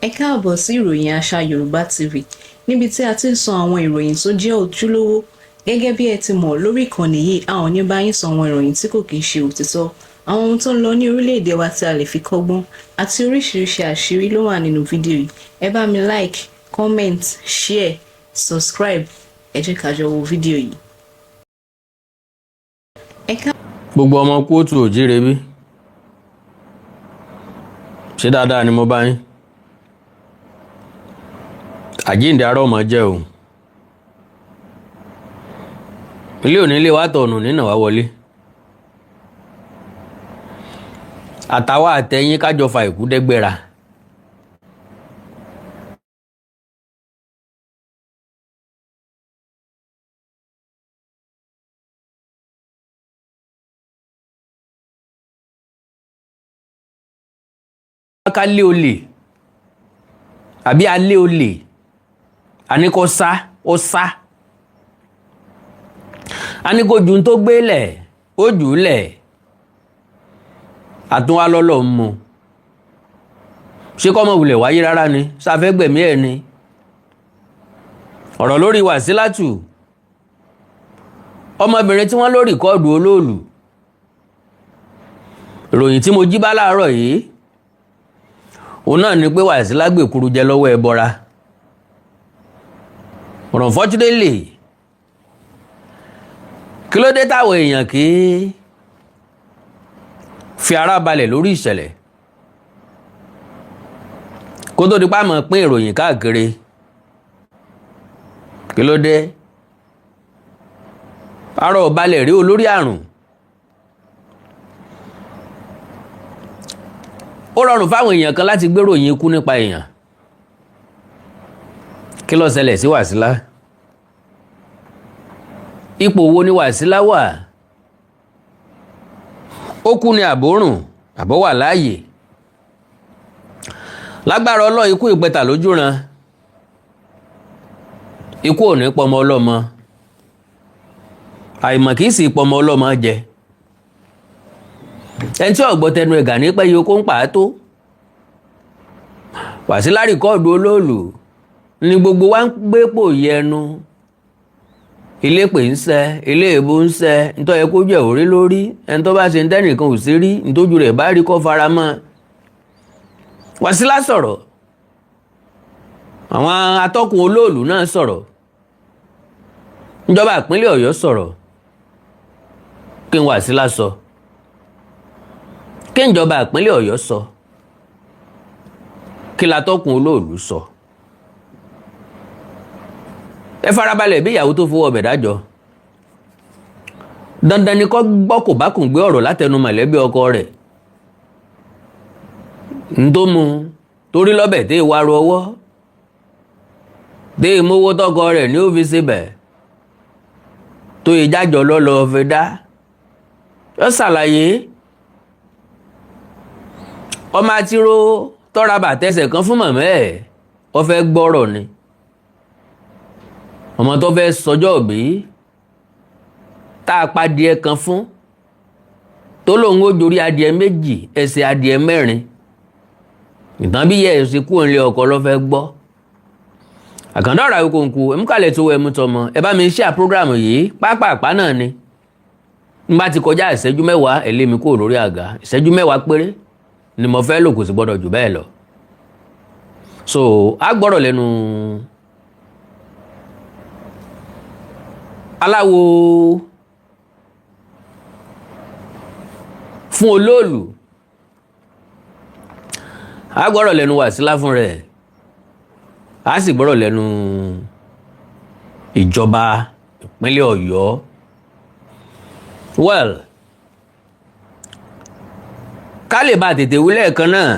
Ẹ káàbọ̀ sí ìròyìn àṣà Yorùbá TV, níbi tí a ti ń sọ àwọn ìròyìn tó jẹ́ ojúlówó. Gẹ́gẹ́ bí ẹ ti mọ̀, lórí ìkànnì yìí, a ò ní bá yín sọ àwọn ìròyìn tí kò kìí ṣe òtítọ́. Àwọn ohun tó ń lọ ní orílẹ̀-èdè wa tí a lè fi kọ́gbọ́n àti oríṣiríṣi àṣírí ló wà nínú fídíò yìí. Ẹ bá mi like, comment, share, subscribe. Ẹ jẹ́ ká jọ wo fídíò yìí. Ẹ ká Gbogbo ọmọ kóòtù òjíire, bí ṣé dáadáa ni mo bá yín? Àjíǹde ará ọmọ jẹ́ o. Ilé òní ilé wa tọ̀nù nínà wá wọlé, àtàwa àtẹ̀yìn kájọ fa ìkú dẹ́gbẹ́ra. Ká lé olè àbí alé olè, àní kò sá, ó sá, àní kò ju tó gbé lẹ̀, ó jù ú lẹ̀, àtúnwá lọ́lọ́ ń mu. Ṣé kọ́mọ wulẹ̀ wáyé rárá ni? Sáfẹ́ gbẹ̀mí ẹ̀ ni? Ọ̀rọ̀ lórí Wàsílátù, ọmọbìnrin tí wọ́n ló record olóòlù. Ìròyìn tí mo jí bá láàárọ̀ yìí, òun náà ni pé Wàsílà gbèkuru jẹ lọ́wọ́ ẹbọra. But unfortunately, kí ló dé táwọn èèyàn kì í fi ara balẹ̀ lórí ìṣẹ̀lẹ̀ kó tó di pa mọ̀ pín ìròyìn káàkiri? Kí ló dé ara ò balẹ̀ rí olórí àrùn? Ó rọrùn fáwọn èèyàn kan láti gbéròyìn ikú nípa èèyàn. Kí ló ṣẹlẹ̀ sí Wàsílà? Ipò wo ni Wàsílà wà? Ó kú ní àbórùn àbọ̀ wà láàyè? Lágbára Ọlọ́, ikú ìpẹta lójú ran, ikú ò ní pọmọ ọlọ́mọ, àìmọ̀ kìí sì pọmọ ọlọ́mọ jẹ. Ẹni tí ọ̀gbọ́ tẹnu ẹ̀gà ní pẹ́ yìí kó ń pa á tó. Wàsílà record olóòlù ni gbogbo wa ń gbé pò yẹnu. Ilé pè ń sẹ, ilé èbó ń sẹ, nítorí ẹ kó jẹ́ òrí lórí ẹni tó bá ṣe ń tẹ́nìkan ò sí rí, nítójú rẹ̀ bá rí kó fara mọ́. Wàsílà sọ̀rọ̀, àwọn atọ́kùn olóòlù náà sọ̀rọ̀, ìjọba ìpínlẹ̀ Ọ̀yọ́ sọ̀rọ̀. Kí n Wàsílà sọ, kí ìjọba ìpínlẹ̀ Ọ̀yọ́ sọ, kí latọ́kùn olóòlù sọ? Ẹ farabalẹ̀ bí ìyàwó tó fowó ọbẹ̀ dájọ́. Dandan ni kó gbọ́ kò bá kùn gbé ọ̀rọ̀ látẹnu mọ̀lẹ́bí ọkọ rẹ̀ ń tó mu torí lọ́bẹ̀ tẹ́ ìwà ru ọwọ́ tẹ́ ìmówó tọkọ rẹ̀ ní ó fi ṣebẹ̀ tó ìjájọ lọ́lọ́ fi dá. Yọ ṣàlàyé ọmọ àtiró tọ́ra bàtẹ́sẹ̀ kan fún màmá ẹ̀, wọ́n fẹ́ gbọ́rọ̀ ni. Ọmọ tó fẹ́ sọjọ́ òbí tá a pa adìẹ kan fún, tó lóun ó jorí adìẹ 2, ẹsẹ̀ adìẹ 4, ìtàn bí yẹ ẹ̀sìn kúrò nílé ọkọ ló fẹ́ gbọ́. Àkàndá ọ̀rọ̀ Àwíkòǹkò ẹ̀múkàlẹ̀ tó ẹ̀mú tọmọ. Ẹ bá mi ṣe program yìí pápápá náà ni. N bá ti kọjá ìṣẹ́jú 10, ẹ lé mi kúrò lórí àga. Ìṣẹ́jú 10 péré ni mo fẹ́ lò, kò sì gbọ́dọ̀ jù bẹ́ẹ̀ lọ. So a gbọ́dọ̀ lẹ́nu aláwo fún olóòlù, a gbọ́dọ̀ lẹ́nu Wàsílà fún rẹ̀, a sì gbọ́dọ̀ lẹ́nu ìjọba ìpínlẹ̀ Ọ̀yọ́. Well, ká lè bá tètè wí lẹ́ẹ̀kan náà,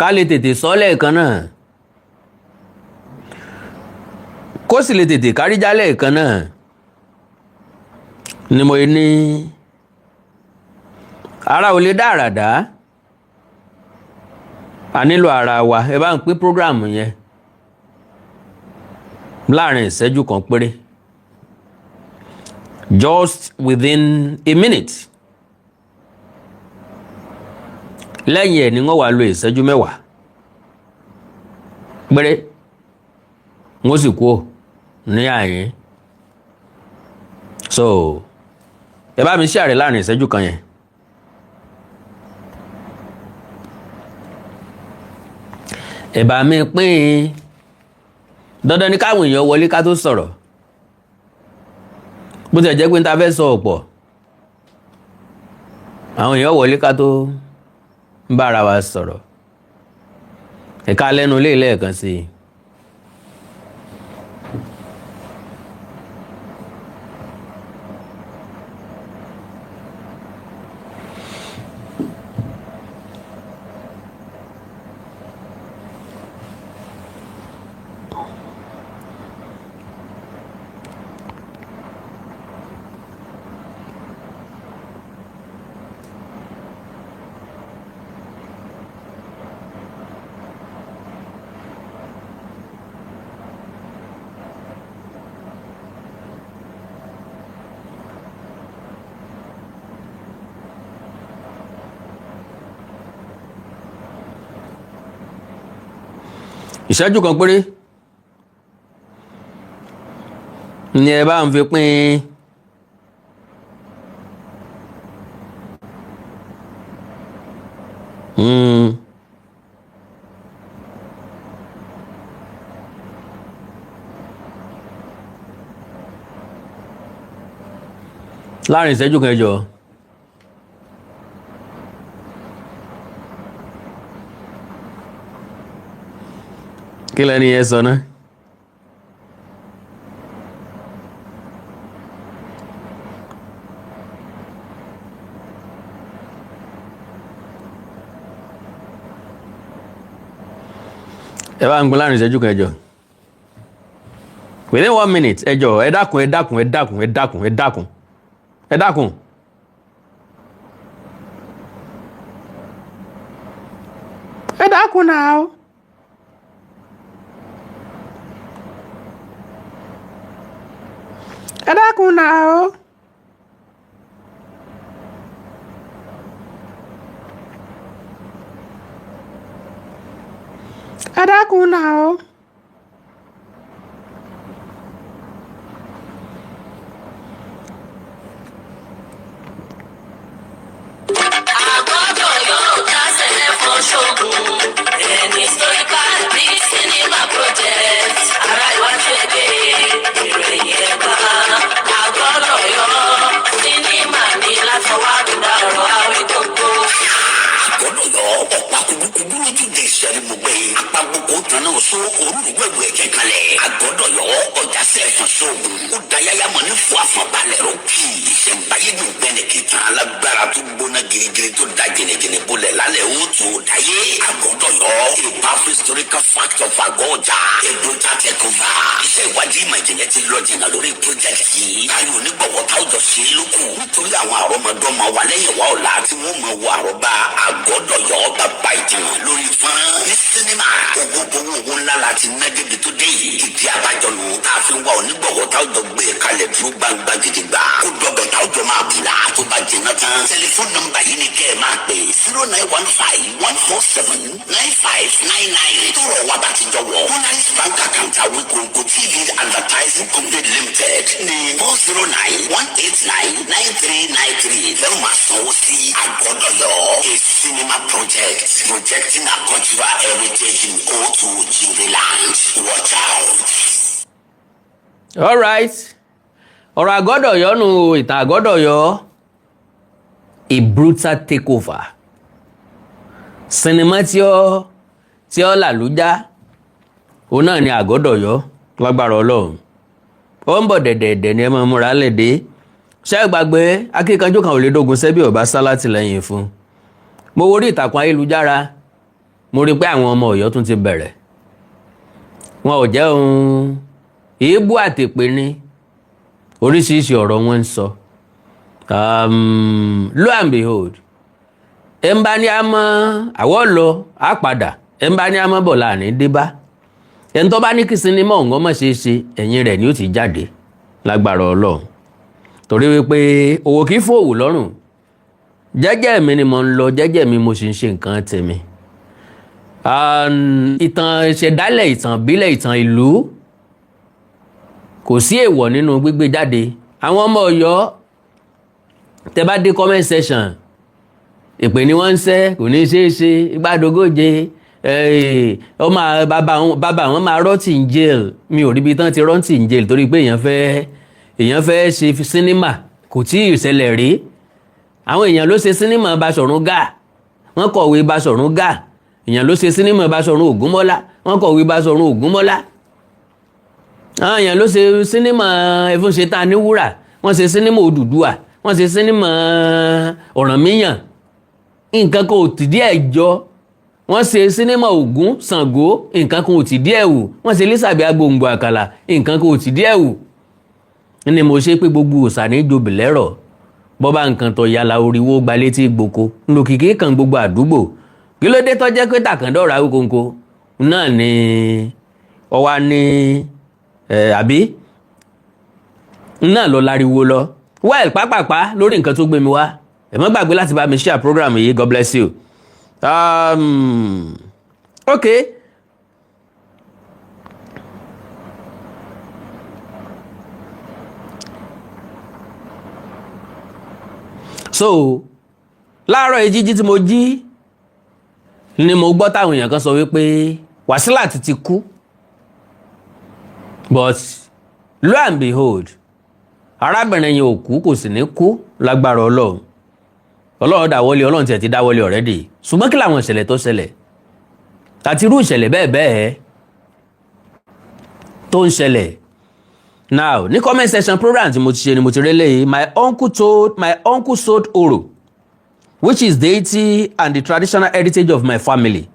ká lè tètè sọ lẹ́ẹ̀kan náà, kó sì lè tètè káríjá lẹ́ẹ̀kan náà ni mo ní ara ò lè dá àràdá. A nílò ara wa. Ẹ bá ń pín program yẹn láàrin ìṣẹ́jú kan péré, just within a minute. Lẹ́yìn ẹ̀ ni wọ́n wá lo ìṣẹ́jú 10 péré, wọ́n sì kú ní àyín. So ẹ bá mi share láàrin ìṣẹ́jú kan yẹn. Ẹ bá mi pín in. Dandan ni káwọn èèyàn wọlé ká tó sọ̀rọ̀, bó ti jẹ́ pé n ta fẹ́ sọ ọ̀pọ̀, àwọn èèyàn wọlé ká tó ń bára wa sọ̀rọ̀. Ẹ̀ka lẹ́nu ilé lẹ́ẹ̀kan sí i. Ìṣẹ́jú kan péré ni ẹ bá ń fi pín. Láàrin ìṣẹ́jú kan, ẹ jọ̀ọ́. Kí lẹ́ni yẹn sọ náà? Ẹ bá ń gbọ́ láàrin ìṣẹ́jú kan, ẹ jọ̀ọ́. Within one minute, ẹ jọ̀ọ́, ẹ dákun, ẹ dákun, ẹ dákun, ẹ dákun, ẹ dákun, ẹ dákun. Ẹ dákun náà. Ẹ dákun náà. Ẹ dákun náà. Àgọ́dọ̀ yóò kásẹ̀ lẹ́fọ̀n ṣoògùn. An historical big cinema project. Ará iwájú ẹgbẹ́ ìròyìn ẹ̀gbá. Àgọ́dọ̀ yọ sinimá ní látọwọ́ àdúrà ọ̀rọ̀ Awíkókó. Àgọ́dọ̀yọ́ ọ̀pá kúkúkú lójú de ìṣẹ́rí gbogbo yìí apagboko tanná sọ orúurú ẹ̀jẹ̀ kalẹ̀. Àgọ́dọ̀yọ́ ọjà sẹ́fọ̀n sóògùn ó da yáyá mọ́ ní fún àfọ̀balẹ̀ ró kì í ìṣẹ̀ǹbáyé dùn gbẹ́ni kìtàn alágbára tó gbóná girigiri tó da jìnnìjìnnì bolẹ̀ lálẹ́ ó tó dáyé. Àgọ́dọ̀yọ́, a powerful historical fact of Àgọ́-Ọjà, a brutal takeover. Iṣẹ́ ìwádìí ìmọ̀ ìjìnlẹ̀ ti lọ jìnnà lórí project yìí. Káyọ̀ onígbọ̀wọ́ táwùjọ ṣe é lókù nítorí àwọn àrọ́mọdọ́mọ wa lẹ́yìn wa ọ̀la tí wọ́n mọ̀ wọ àrọ́bá Àgọ́dọ̀yọ́ bàbá ìtàn lórí fọ́nrán ní sinimá. Owó owó owó ńlá la ti ná débi tó dé yìí. Ìdí abájọ nù tá a fi ń wá onígbọ̀wọ́ táwùjọ gbé kalẹ̀ dúró gbangba gidigba kó dọ̀bẹ̀ táwùjọ máa bùlà tó bá jìnnà tán. Tẹlifóònù nọ́mbà yìí ni kẹ́ ẹ máa pè: 09151479599. Tọrọ wa bá ti jọ wọ Polaris Bank account, Awikonko TV Advertising Company Limited ní 4091899393 lẹ́rù máa sanwó sí. Àgọ́dọ̀yọ́, a cinema project projecting our cultural heritage in Otu Land. Watch out. All right, ọ̀rọ̀ Àgọ́dọ̀yọ́ nù, ìtàn Àgọ́dọ̀yọ́, a brutal takeover, sinimá tí ó làlújá, òun náà ni Àgọ́dọ̀yọ́. Lágbára Ọlọ́run, ó ń bọ̀ dẹ̀dẹ̀dẹ̀ ni ẹ máa múra léde. Ṣé ẹ gbàgbé, akíkanjú kan ò lè dógun sẹ́bí ọba sá látìlẹ́yìn fún. Mo wo orí ìtàkùn ayélujára, mo rí i pé àwọn ọmọ Ọ̀yọ́ tún ti bẹ̀rẹ̀. Wọn ò jẹ́ ohun èébú àtèpè ní oríṣiríṣi ọ̀rọ̀ wọn ń sọ. Lo and behold, ẹ̀ ń bá ní a mọ́ àwọ̀ lọ á padà, ẹ̀ ń bá ní a mọ́ bọ̀ láàrin dé bá ẹ̀ ń tọ́ bá ní kí sinimá ọ̀hún ọmọ ṣe é ṣe, ẹ̀yìn rẹ̀ ni ó ti jáde lágbára Ọlọ́run, torí wípé òwò kìí fún òwò lọ́rùn. Jẹ́jẹ́ mi ni mo ń lọ, jẹ́jẹ́ mi mo sì ń ṣe nǹkan tèmi. Ìtàn ìṣẹ̀dálẹ̀, ìtàn ìbílẹ̀, ìtàn ìlú, kò sí èèwọ̀ nínú gbígbé jáde. Àwọn ọmọ Ọ̀yọ́, tẹ bá dé comment section, ìpè ní wọ́n ń sẹ́, kò ní ṣeé ṣe igbádogóje ọmọ bàbá àwọn máa rot in jail. Mi ò rí ibi tán ti rot in jail, torí pé èèyàn fẹ́ ṣe sinimá, kò tí ì ṣẹlẹ̀ rí. Àwọn èèyàn ló ṣe sinimá Baṣọ̀run Gáà, wọ́n kọ̀wé Baṣọ̀run Gáà. Èèyàn ló ṣe sinimá Baṣọ̀run Ògúnmọ́lá, wọ́n kọ̀wé Baṣọ̀run Ògúnmọ́lá. Àwọn èèyàn ló ṣe sinimá Ẹfúnṣetán níwúrà, wọ́n ṣe sinimá Odùduwà, wọ́n ṣe sinimá Ọ̀rànmíyàn. Nǹkan kan ò tìdí ẹ̀ jọ. Wọ́n ṣe sinimá Ògún, Ṣàngó, nǹkan kan ò tìdí ẹ̀ wù. Wọ́n ṣe Lísàbí Agbóǹgbò Àkàlà, nǹkan kan ò tìdí ẹ̀ wù. Ní mo ṣe pé gbogbo òòṣà ní jobi lẹ́rọ̀ bọ́bá nǹkan tó yàrá oríwó gba létí gboko ńlòkìkí kan gbogbo àdúgbò. Kí ló dé tó jẹ́ pé tàkàndọ̀rọ̀ Awíkonko náà ni ọwá ní àbí náà lọ láriwo lọ? Well, pápápá lórí nǹkan tó gbé mi wá, ẹ má gbàgbé láti bá mi share program yìí. God bless you. Okay. So láàárọ̀ yìí, jíjí tí mo jí ni mo gbọ́ táwọn èèyàn kan sọ wípé Wasilat ti kú. But lo and behold, arábìnrin yẹn ò kú, kò sì ní kú lágbára Ọlọ́run. Ọlọ́run dáwọ́lé, Ọlọ́run tiẹ̀ ti dáwọ́lé already. Ṣùgbọ́n kí làwọn ìṣẹ̀lẹ̀ tó ṣẹlẹ̀ àti irú ìṣẹ̀lẹ̀ bẹ́ẹ̀ bẹ́ẹ̀ tó ń ṣẹlẹ̀ now? Ní comment section program tí mo ti ṣe ni mo ti rí léyìí. My uncle sold oro, which is deity and the traditional heritage of my family.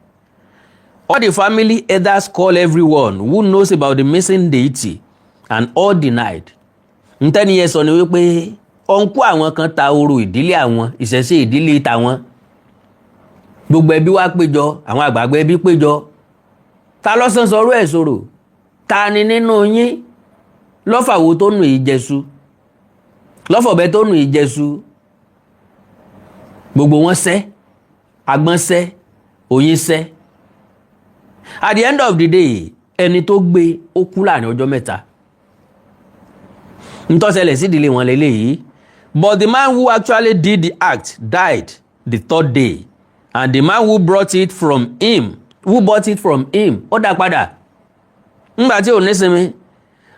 All the family elders call everyone who knows about the missing deity and all denied. Ntẹ́ni yẹn sọ ni wípé uncle àwọn kan ta oro ìdílé àwọn, ìṣẹ̀ṣe ìdílé tàwọn. Gbogbo ẹbí wá péjọ, àwọn àgbààgbà ẹbí péjọ. Ta lọ́sàn sọ̀rọ̀ ẹ̀ sọ̀rọ̀? Ta ni nínú yín lọ́fàwọ́ tó nù ìjẹsù, lọ́fọ̀bẹ tó nù ìjẹsù? Gbogbo wọn sẹ́, agbọ́n sẹ́, oyin sẹ́. At the end of the day, ẹni tó gbé ó kú láàrin ọjọ́ 3. Ntọ́sẹ̀lẹ̀ sídìílé wọn lélẹ́yìí. But the man who actually did the act died the third day, and the man who bought it from him, ó dá padà ńgbà tí ò ní sinmi,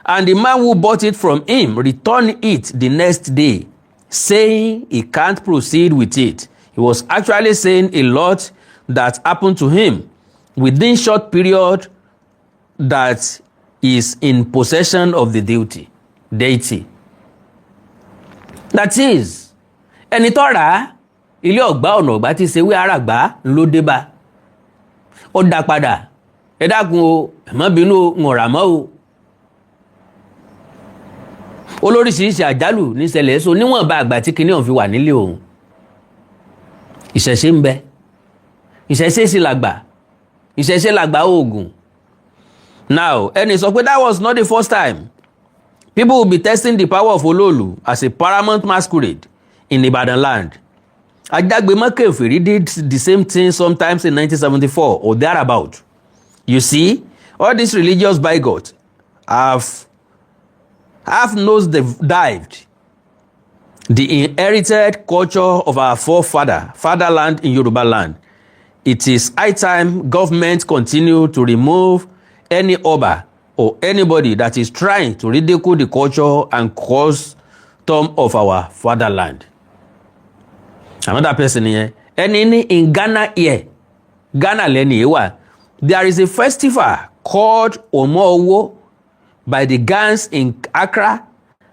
and the man who bought it from him returned it the next day, saying he can't proceed with it. He was actually saying a lot that happened to him within short period that is in possession of the deity. That is, ẹni tó rà á, ilé ọ̀gbá ọ̀nà ọ̀gbá tí ṣe wí àràgbá ló dé bá, ó dá padà. Ẹ dákun o, ẹ má bínú o, ń ọ̀rà mọ́ o. Olóríṣiríṣi àjálù níṣẹ̀lẹ̀ so níwọ̀nba àgbà tí kinní ọ̀hún fi wà nílé òun. Ìṣẹ̀ṣe ń bẹ, ìṣẹ̀ṣe sì làgbà, ìṣẹ̀ṣe làgbà oògùn. Now, ẹni sọ pé that was not the first time people will be testing the power of Olóòlù as a paramount masquerade in Ibadan land. Ajágbémọ́ Kèfèrí did the same thing sometimes in 1974 or thereabout. You see, all these religious bigots have nose dived the inherited culture of our forefather fatherland in Yoruba land. It is high time government continue to remove any Oba or anybody that is trying to ridicule the culture and custom of our fatherland. Another person yẹn, ẹni ní in Ghana here, Ghana lẹ́ni yìí wà, there is a festival called Omo-Owo by the Gans in Accra,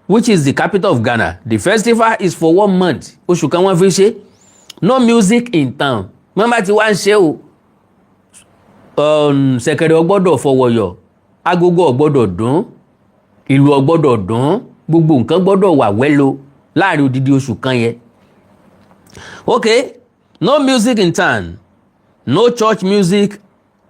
which is the capital of Ghana. The festival is for one month. Oṣù kan wọ́n fi ṣe. No music in town. Wọ́n bá ti wá ń ṣe o, ṣẹ̀kẹ̀rẹ̀ ò gbọ́dọ̀ fọwọ́yọ̀, agogo ò gbọ́dọ̀ dún, ìlú ò gbọ́dọ̀ dún, gbogbo nǹkan gbọ́dọ̀ wà wẹ́lo láàrin odidi oṣù kan yẹn. Okay, no music in town, no church music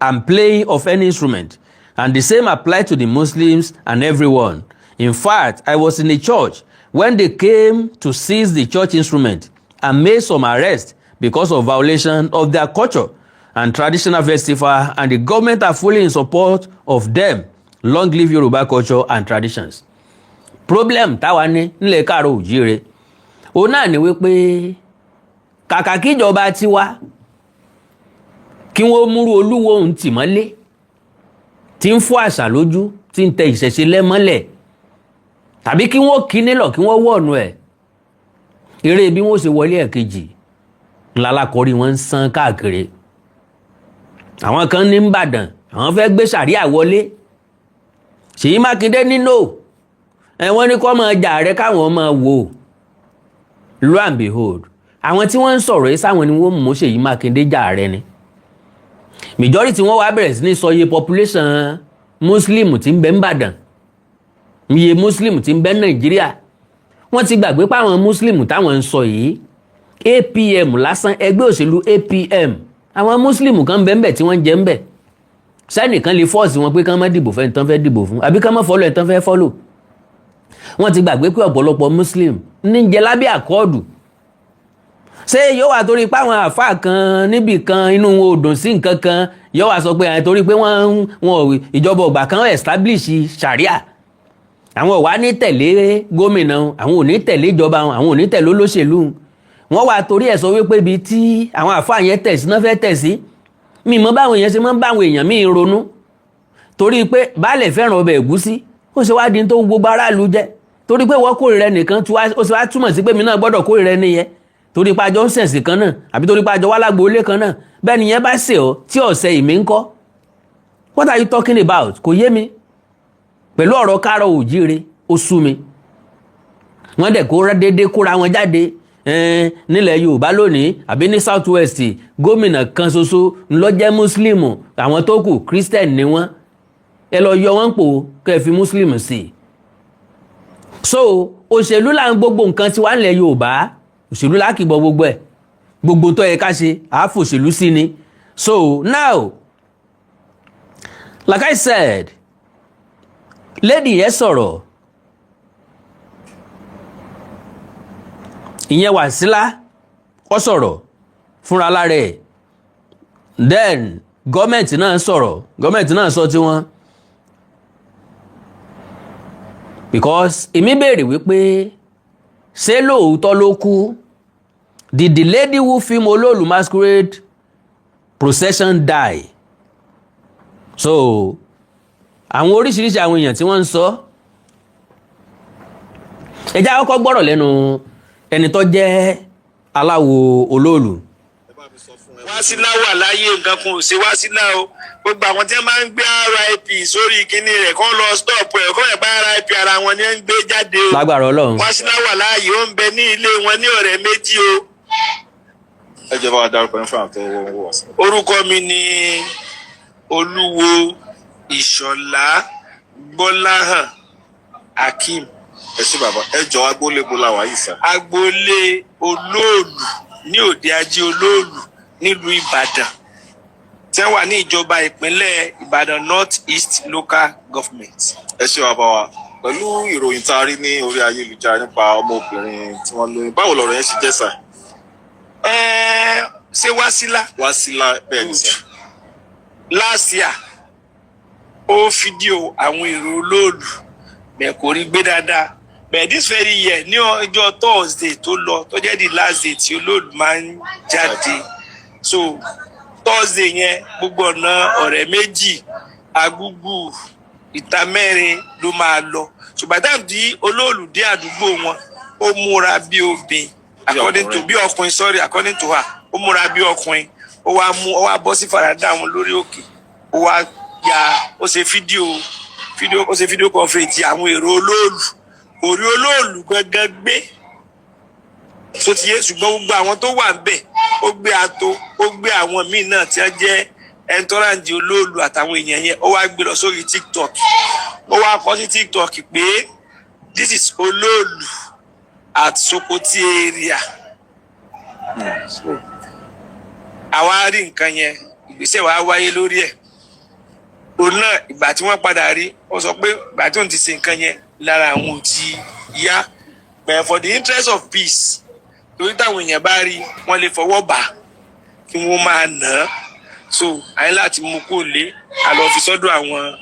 and playing of any instrument, and the same apply to the Muslims and everyone. In fact, I was in a church when they came to seize the church instrument. and made some arrests because of violation of their culture and traditional festival, and the government are fully in support of them. Long live Yoruba culture and traditions. Problem táwa ní nílẹ̀ káàró òjíire òun náà ni wípé kàkà kíjọba tiwa kí wọ́n múrú olúwo òun tì mọ́lé tí ń fọ́ àṣà lójú, tí ń tẹ ìṣẹ̀ṣe lẹ́mọ́lẹ̀, tàbí kí wọ́n kí nílọ̀, kí wọ́n wọ̀nù ẹ̀ eré bí wọ́n ṣe wọlé ẹ̀kejì ńlá lákọ̀ọ́rí wọn ń sán káàkiri. Àwọn kan ní Ìbàdàn, àwọn fẹ́ gbé sàríà wọlé. Ṣèyí Mákindé nínú ẹ, wọ́n ní kó máa jà rẹ káwọn máa wò. Lo and behold, àwọn tí wọ́n ń sọ̀rọ̀ yìí, sáwọn ni wọ́n mú Ṣèyí Mákindé jà rẹ ni. Majority wọn wá bẹ̀rẹ̀ sí ní sọ iye population Muslim tí ń bẹ n'Ìbàdàn, iye Muslim tí ń bẹ Nàìjíríà. Wọ́n ti gbàgbé pé àwọn Muslim táwọn ń sọ yìí, APM lásán, ẹgbẹ́ òṣèlú APM, àwọn Muslim kan bẹ́ẹ̀ bẹ́ẹ̀ tí wọ́n ń jẹ ń bẹ̀. Sẹ́nìkan lè force wọn pé kán má dìbò fẹ́ni tán fẹ́ dìbò fún, àbí kán má follow ẹ̀ tán fẹ́ follow? Wọ́n ti gbàgbé pé ọ̀pọ̀lọpọ̀ Muslim ní ń jẹ lábẹ́ Accord. Ṣé yóò wá torí pé àwọn àáfàá kan níbì kan inú wọn ò dùn sí nǹkan kan, yóò wá sọ pé àwọn torí pé wọ́n wọn ìjọba ọgbà kan establish sharia, àwọn ò wá ní tẹ̀lé gómìnà, àwọn ò ní tẹ̀lé ìjọba, àwọn ò ní tẹ̀lé olóṣèlú? Wọ́n wá torí ẹ̀ sọ wípé ibi tí àwọn àáfàá yẹn tẹ̀ sí náà fẹ́ tẹ̀ sí. Mi mọ báwọn èèyàn ṣe máa ń báwọn èèyàn míì ronú, torí pé baálẹ̀ fẹ́ràn ọbẹ̀ ẹ̀gúsí, ó ṣe wá di tó gbogbo aráàlú jẹ. Torí pé wọ́n kórìíra ẹnìkan, ó ṣe wá túmọ̀ sí pé mi náà gbọ́dọ̀ kórìíra ẹni yẹn, torí pé àjọ ń ṣẹ̀sìn kan náà, àbí torí pé àjọ wà lágboolé kan náà? Bẹ́ẹ̀ ni yẹn bá ṣe ọ́ tí ọ̀sẹ̀ ìmí ń kọ́. What are you talking about? Kò yé mi. Pẹ̀lú ọ̀rọ̀ káàrọ̀ òjíire, ó sú mi. Wọ́n dẹ̀ kó déédéé kóra wọn jáde nílẹ̀ Yorùbá lónìí, àbí ní South West, gómìnà kan ṣoṣo ńlọ jẹ́ Muslim, àwọn tó kù Christian ni wọ́n. Ẹ lọ yọ wọ́n pò kẹ́ ẹ fi Muslim sí i. So òṣèlú là ń gbogbo nǹkan tiwa nílẹ̀ Yorùbá, òṣèlú là kì í bọ gbogbo ẹ̀. Gbogbo tó yẹ ká ṣe, àáfòṣèlú sí ni. So now, like I said, lady yẹn sọ̀rọ̀, ìyẹn Wàsílà, ó sọ̀rọ̀ fúnra lára ẹ̀. Then gọ́ọ̀mẹ̀ntì náà sọ̀rọ̀, gọ́ọ̀mẹ̀ntì náà sọ tiwọn, because èmi béèrè wípé ṣé lóòótọ́ ló kú? Did the lady who film Olóòlù masquerade procession die? So àwọn oríṣiríṣi àwọn èèyàn tí wọ́n ń sọ, ẹ jẹ́ àkọ́kọ́ gbọ́rọ̀ lẹ́nu ẹni tó jẹ́ aláwo Olóòlù. Wásílà wà láyé, nǹkan kan ò ṣe Wásílà o. Gbogbo àwọn tí wọ́n máa ń gbé RIP sórí kinní rẹ̀, kọ́ lọ stop ẹ̀, kọ́ ẹ̀ bá RIP ara wọn ni wọ́n ń gbé jáde o. Lágbára Ọlọ́run. Wásílà wà láàyè, ó ń bẹ ní ilé wọn ní ọ̀rẹ́ méjì o. Ẹ jẹ́ bá wa dárúkọ yín fún àwọn tó ń wò wá sí. Orúkọ mi ni Olúwo Ìṣọ̀lá Gbọ́láhàn Akeem. Ẹ ṣé bàbá. Ẹ jọ, agboolé bo la wà yìí sà? Agboolé Olóòlù ní Òde Ajé Olóòlù nílùú Ìbàdàn, tí wọ́n wà ní ìjọba ìpínlẹ̀ Ìbàdàn North East Local Government. Ẹ ṣé bàbá wa. Pẹ̀lú ìròyìn tá a rí ní orí ayélujára nípa ọmọbìnrin tí wọ́n lóyún, báwo lọ̀rọ̀ yẹn ṣe jẹ́ sà? Ẹ́ẹ́, ṣé Wásílà? Wásílà, bẹ́ẹ̀ ni sà. Last year, ó fídíò àwọn èrò Olóòlù bẹ́ẹ̀, kò rí gbé dáadáa bẹ́ẹ̀. This very year, ní ọjọ́ Thursday tó lọ, tó jẹ́ the last day tí Olóòlù máa ń jáde, so Thursday yẹn, gbogbo ọ̀nà ọ̀rẹ́ méjì, Agúgù, ìta mẹ́rin ló máa lọ. Ṣùgbọ́n táwọn tí Olóòlù dé àdúgbò wọn, ó múra bí obìnrin, according to, bí ọkùnrin, sorry, according to her, ó múra bí ọkùnrin. Ó wá mú, ó wá bọ́ sí farada wọn lórí òkè, ó wá ya, ó ṣe fídíò, ó ṣe fídíò conference àwọn èrò Olóòlù. Orí Olóòlù gangan gbé tó ti yé, ṣùgbọ́n gbogbo àwọn tó wà ńbẹ̀, ó gbé ato, ó gbé àwọn míì náà tí wọ́n jẹ́ entourage Olóòlù àtàwọn èèyàn yẹn. Ó wá gbé lọ sórí TikTok, ó wá kọ sí TikTok pé "This is Olóòlù at Sokoti area." So, àwa rí nǹkan yẹn, ìgbésẹ̀ wa wáyé lórí ẹ̀. Òun náà, ìgbà tí wọ́n padà rí, ó sọ pé ìgbà tí òun ti ṣe nǹkan yẹn, lára àwọn ò ti yá, but for the interest of peace, Torí táwọn èèyàn bá rí, wọ́n lè fọwọ́ bà á kí wọ́n máa nà án. So a ní láti mú kó lé a lọ fi sọ́dọ̀ àwọn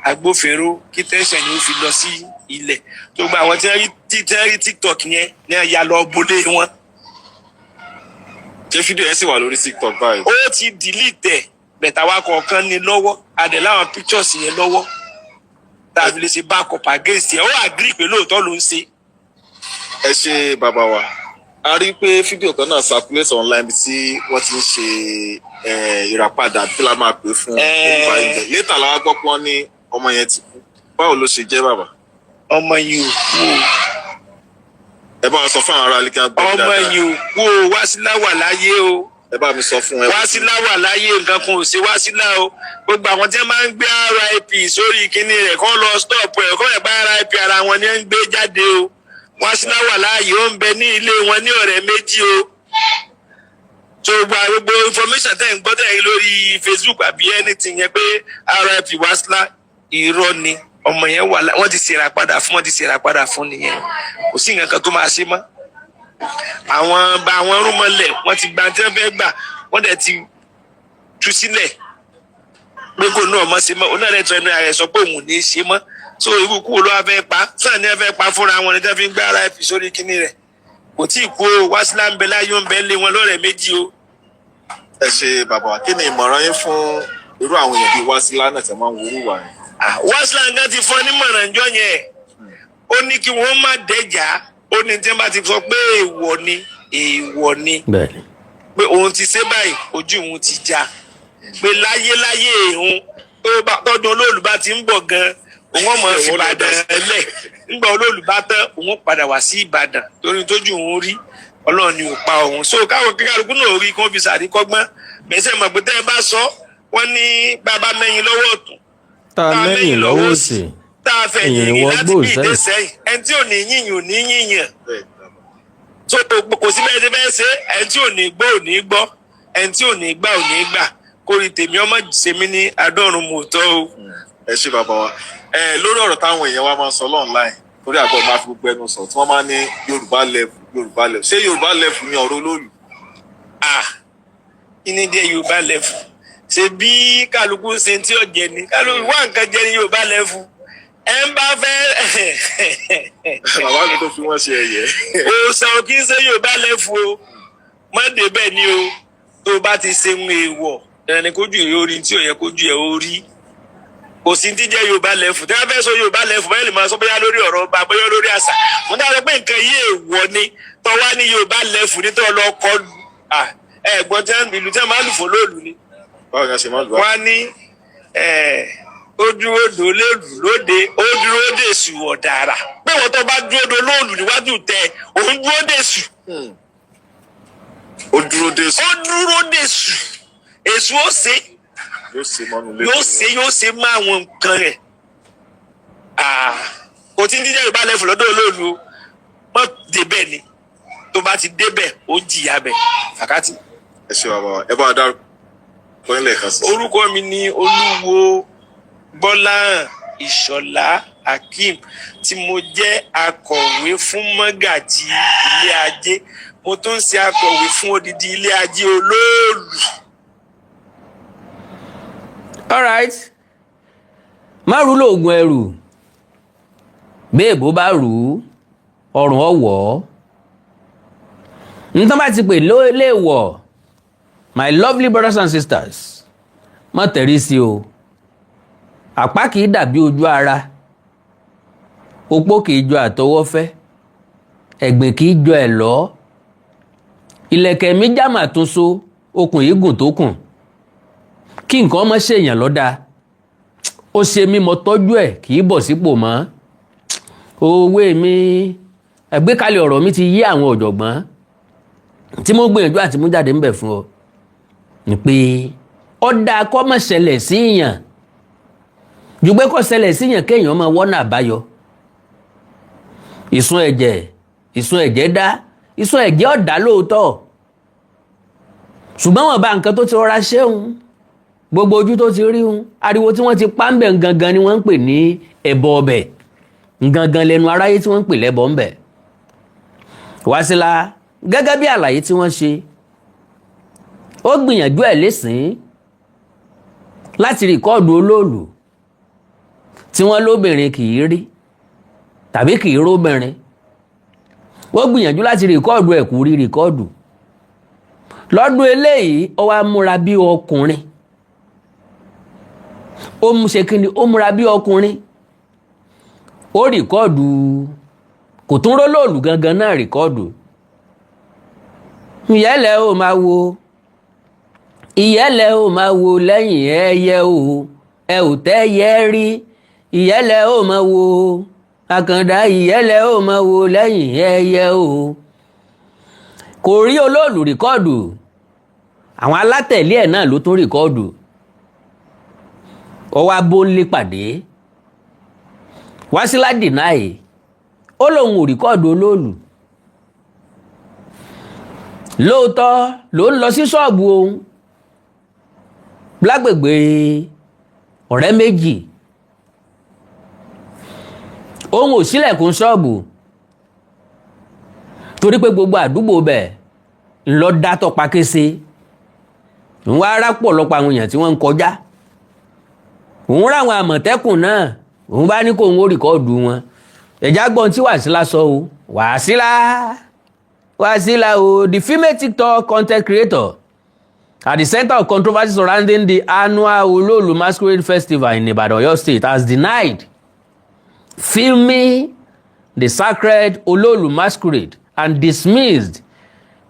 agbófinró kí tension yìí ó fi lọ sí ilẹ̀. Tó gba àwọn tí wọ́n rí TikTok yẹn ní ẹ̀yà lọ bolé wọn. Ṣé fídíò yẹn sì wà lórí TikTok báyìí? Ó ti delete ẹ̀, but àwa kọ̀ọ̀kan ní lọ́wọ́, adẹ̀ láwọn pictures yẹn lọ́wọ́ tá a fi lè ṣe backup against ẹ̀. Ó agree pé lóòótọ́ ló ń ṣe. Ẹ ṣe, bàbá wa. A rí i pé fídíò kan náà circulate online bí tí wọ́n ti ń ṣe ìràpadà tí la máa pè fún olùbá ilẹ̀. Later la wá gbọ́ pé wọ́n ní ọmọ yẹn ti kú. Báwo ló ṣe jẹ́, bàbá? Ọmọ yìí ò kú o. Ẹ bá wa sọ fún àwọn ará ilé kí wọ́n gbọ́ Ọmọ dáadáa. yìí ò kú o. Wásílà wà láyé o. Ẹ bá mi sọ fún ẹ. Wásílà wà láyé, nǹkan kan ò ṣe Wásílà o. Gbogbo àwọn tí wọ́n máa ń gbé RIP sórí kinní rẹ̀ kọ́ lọ stop ẹ̀, kọ́ ẹ̀ bá RIP ara wọn ni ẹ̀ ń gbé jáde o. Wásílà wà láàyè, ó ń bẹ ní ilé wọn ní ọ̀rẹ́ méjì o. So gbogbo information tẹ́ ń gbọ́, tẹ́ ń rí lórí Facebook àbí anything yẹn pé RIP Wásílà, irọ́ ni. Ọmọ yẹn wà, wọ́n ti ṣèrà padà fún, wọ́n ti ṣèrà padà fún nìyẹn. Kò sí nǹkan kan tó máa ṣe mọ́. Àwọn bá àwọn rúmọlẹ̀, wọ́n ti gba tí wọ́n fẹ́ gbà, wọ́n dẹ̀ ti tú sílẹ̀ pé kò náà mọ̀ ṣe mọ́. Òun náà lè tọ́ ẹnu ara ẹ̀ sọ pé òun ò ní í ṣe mọ́. So irú kú wo ló wá fẹ́ pa sáà ní ẹ fẹ́ pa fúnra wọn ni tẹ́ fi ń gbé RIP sórí kinní rẹ̀? Kò tí ì kú o. Wásílà ń bẹ láyé, ó ń bẹ lé wọn lọ́rẹ̀ẹ́ méjì o. Ẹ ṣe, bàbá wa. Kí ni ìmọ̀ràn yín fún irú àwọn èèyàn bíi Wásílà náà tẹ̀ máa ń wúrú wà yẹn? Ah, Wásílà nǹkan ti fọ́ nímọ̀ràn jọ yẹn. Ó ní kí wọ́n má dẹ́jà. Ó ní tí wọ́n bá ti sọ pé èèwọ̀ ni, èèwọ̀ ni. Pé òun ti ṣe báyìí, ojú òun ti já, pé láyéláyé òun tó bá tọdún olóòlù bá ti ń bọ̀ gan, òun ọmọ fi Ìbàdàn lẹ̀. Nígbà olóòlù bá tán, òun padà wá sí Ìbàdàn, torí tójú òun rí, Ọlọ́run ni ò pa òun. So káwọn kíkálukú náà rí kí wọ́n fi sàríkọ́gbọ́n bẹ́sẹ̀ mọ̀ pé tẹ́ ẹ bá sọ wọ́n ní bàbá mẹ́yìn lọ́wọ́ ọ̀tún, tá a mẹ́yìn lọ́wọ́ òsì, tá a fẹ́ ẹ̀yìn yìnyín wọ́n láti gbò bí sẹ́yìn. ìdẹ́sẹ̀yìn, ẹni tí ò ní yìnyín ò ní yìnyín. So kò sí bẹ́ẹ̀ ṣe bẹ́ẹ̀ ṣe, ẹni tí ò ní gbọ́ ò ní gbọ́, ẹni tí ò ní gbà ò ní gbà. Kórìí tèmi ọmọ ṣe mí ní adọ́run mòótọ́ o. Ẹ ṣe, bàbá wa. Ẹ lórí ọ̀rọ̀ táwọn èèyàn wa máa ń sọ online, torí àgbọ̀ máa fi gbogbo ẹnu sọ, tí wọ́n máa ń ní Yorùbá level, Yorùbá level, ṣé Yorùbá level ní ọ̀rọ̀ olóòlù? Ah, kí ni dé Yorùbá level? Ṣe bí kálukú ń ṣe tí ó jẹ ni, kálukú wá nǹkan jẹ ní Yorùbá level. Ẹ ń bá fẹ́. Bàbá mi tó fi wọ́n ṣe ẹ̀yẹ. Òòsàn ò kí ń ṣe Yorùbá level o. Má débẹ̀ ni o. Tó o bá ti ṣe ń èèwọ̀, ẹni kójú ẹ̀ orí tí ò yẹ kójú ẹ̀ ó rí. Kò sí ti jẹ́ Yorùbá level. Tí wọ́n fẹ́ sọ Yorùbá level báyìí, lè máa sọ bóyá lórí ọ̀rọ̀ ọba, bóyá lórí àṣà. Mo dára pé nǹkan yìí èèwọ̀ ni, tó wá ní Yorùbá level ní tó lọ kọ ẹ̀gbọ́n tí wọ́n ìlú tí wọ́n máa ń lù fún lóòlù ni. Báwo ni a ṣe máa ń lù wá? Wọ́n á ní ó dúró dò lóòlù lóde, ó dúró dè sù ọ̀dàrà, pé wọ́n tó bá dúró dò lóòlù níwájú tẹ òun dúró dè sù. Ó dúró dé sùn. Ó dúró dè sù, èṣù ó ṣe. Yóò ṣe mọ́nu lé. Yóò ṣe, yóò ṣe má àwọn nǹkan rẹ̀. Ah, kò tí ń díjẹ́ Yorùbá level lọ́dọ̀ olóòlù o. Mọ́ débẹ̀ ni, tó bá ti débẹ̀, ó jìyà bẹ̀ fàkátì. Ẹ ṣe, bàbá wa. Ẹ bá wa dárúkọ yín lẹ́ẹ̀kan sí. Orúkọ mi ni Olúwo Gbọ́láhàn Ìṣọ̀lá Akeem, tí mo jẹ́ akọ̀wé fún mọ́gàjì ilé ajé. Mo tún ń ṣe akọ̀wé fún odidi ilé ajé olóòlù. Alright, má rú lóògùn ẹrù. Béèbó bá rù ú, ọrùn ọwọ́ nǹkan bá ti pè léèwọ̀. My lovely brothers and sisters, má tẹ̀rí sí o. Àpá kì í dàbí ojú ara, opó kì í jọ àtọwọ́fẹ́, ẹ̀gbìn kì í jọ ẹ̀ lọ́, ìlẹ̀kẹ̀ mi jámà tún so, okùn yìí gùn tó kùn. Kí nǹkan ọmọ ṣèyàn lọ́dà, ó ṣe mí mo tọ́jú ẹ̀, kì í bọ̀ sípò mọ́. Òwe mi, àgbékalẹ̀ ọ̀rọ̀ mi ti yí àwọn ọ̀jọ̀gbọ́n tí mo gbìyànjú àti mú jáde ńbẹ̀ fún ọ ni pé ó dáa kó má ṣẹlẹ̀ sí yàn ju pé kó ṣẹlẹ̀ sí yàn kéèyàn máa wọ́nà àbáyọ. Ìsun ẹ̀jẹ̀, ìsun ẹ̀jẹ̀ dá, ìsun ẹ̀jẹ̀ ọ̀dá lóòótọ́, ṣùgbọ́n wọn bá nǹkan tó ti rọra ṣéun, gbogbo ojú tó ti rí un, ariwo tí wọ́n ti pa ń bẹ̀ gangan ni wọ́n ń pè ní ẹbọ ọbẹ̀ gangan lẹ́nu aráyé tí wọ́n ń pè lẹ́bọ ńbẹ̀. Wásílà Gẹ́gẹ́ bí àlàyé tí wọ́n ṣe, ó gbìyànjú ẹ̀ lẹ́sìn láti record olóòlù tí wọ́n lóbìnrin kì í rí tàbí kì í róbìnrin. Ó gbìyànjú láti record ẹ̀, kò rí record. Lọ́dún eléyìí, ó wá múra bí ọkùnrin. Ó mú ṣe kí ni? Ó múra bí ọkùnrin, ó record, kò tún rólòlù gangan náà record. Ìyẹ́lẹ̀ ó máa wo, ìyẹ́lẹ̀ ó máa wo lẹ́yìn ẹyẹ o, ẹ ò tẹ́yẹ rí. Ìyẹ́lẹ̀ ó máa wo àkàndá, ìyẹ́lẹ̀ ó máa wo lẹ́yìn ẹyẹ o. Kò rí olóòlù record. Àwọn alátẹ̀lé ẹ̀ náà ló tún record. Ó wá bóńlé pàdé. Wásílà deny, ó lóun ò record olóòlù. Lóòótọ́ ló ń lọ sí ṣọ́ọ̀bù òun lágbègbè ọ̀rẹ́ méjì, òun ò ṣílẹ̀kùn ṣọ́ọ̀bù torí pé gbogbo àdúgbò bẹ̀ ńlọ dátọ́ pakése. Òun wá rápọ̀lọpọ̀ àwọn èèyàn tí wọ́n ń kọjá, òun ráwọn àmọ̀tẹ́kùn náà, òun bá ní kó òun ó record wọn. Ẹ̀já gbọ́n tí Wàsílà sọ o. Wàsílà, Wàsílà o, the female TikTok content creator at the center of controversy surrounding the annual Olóòlù Masquerade Festival in Ibadan, Oyo State, has denied filming the sacred Olóòlù Masquerade and dismissed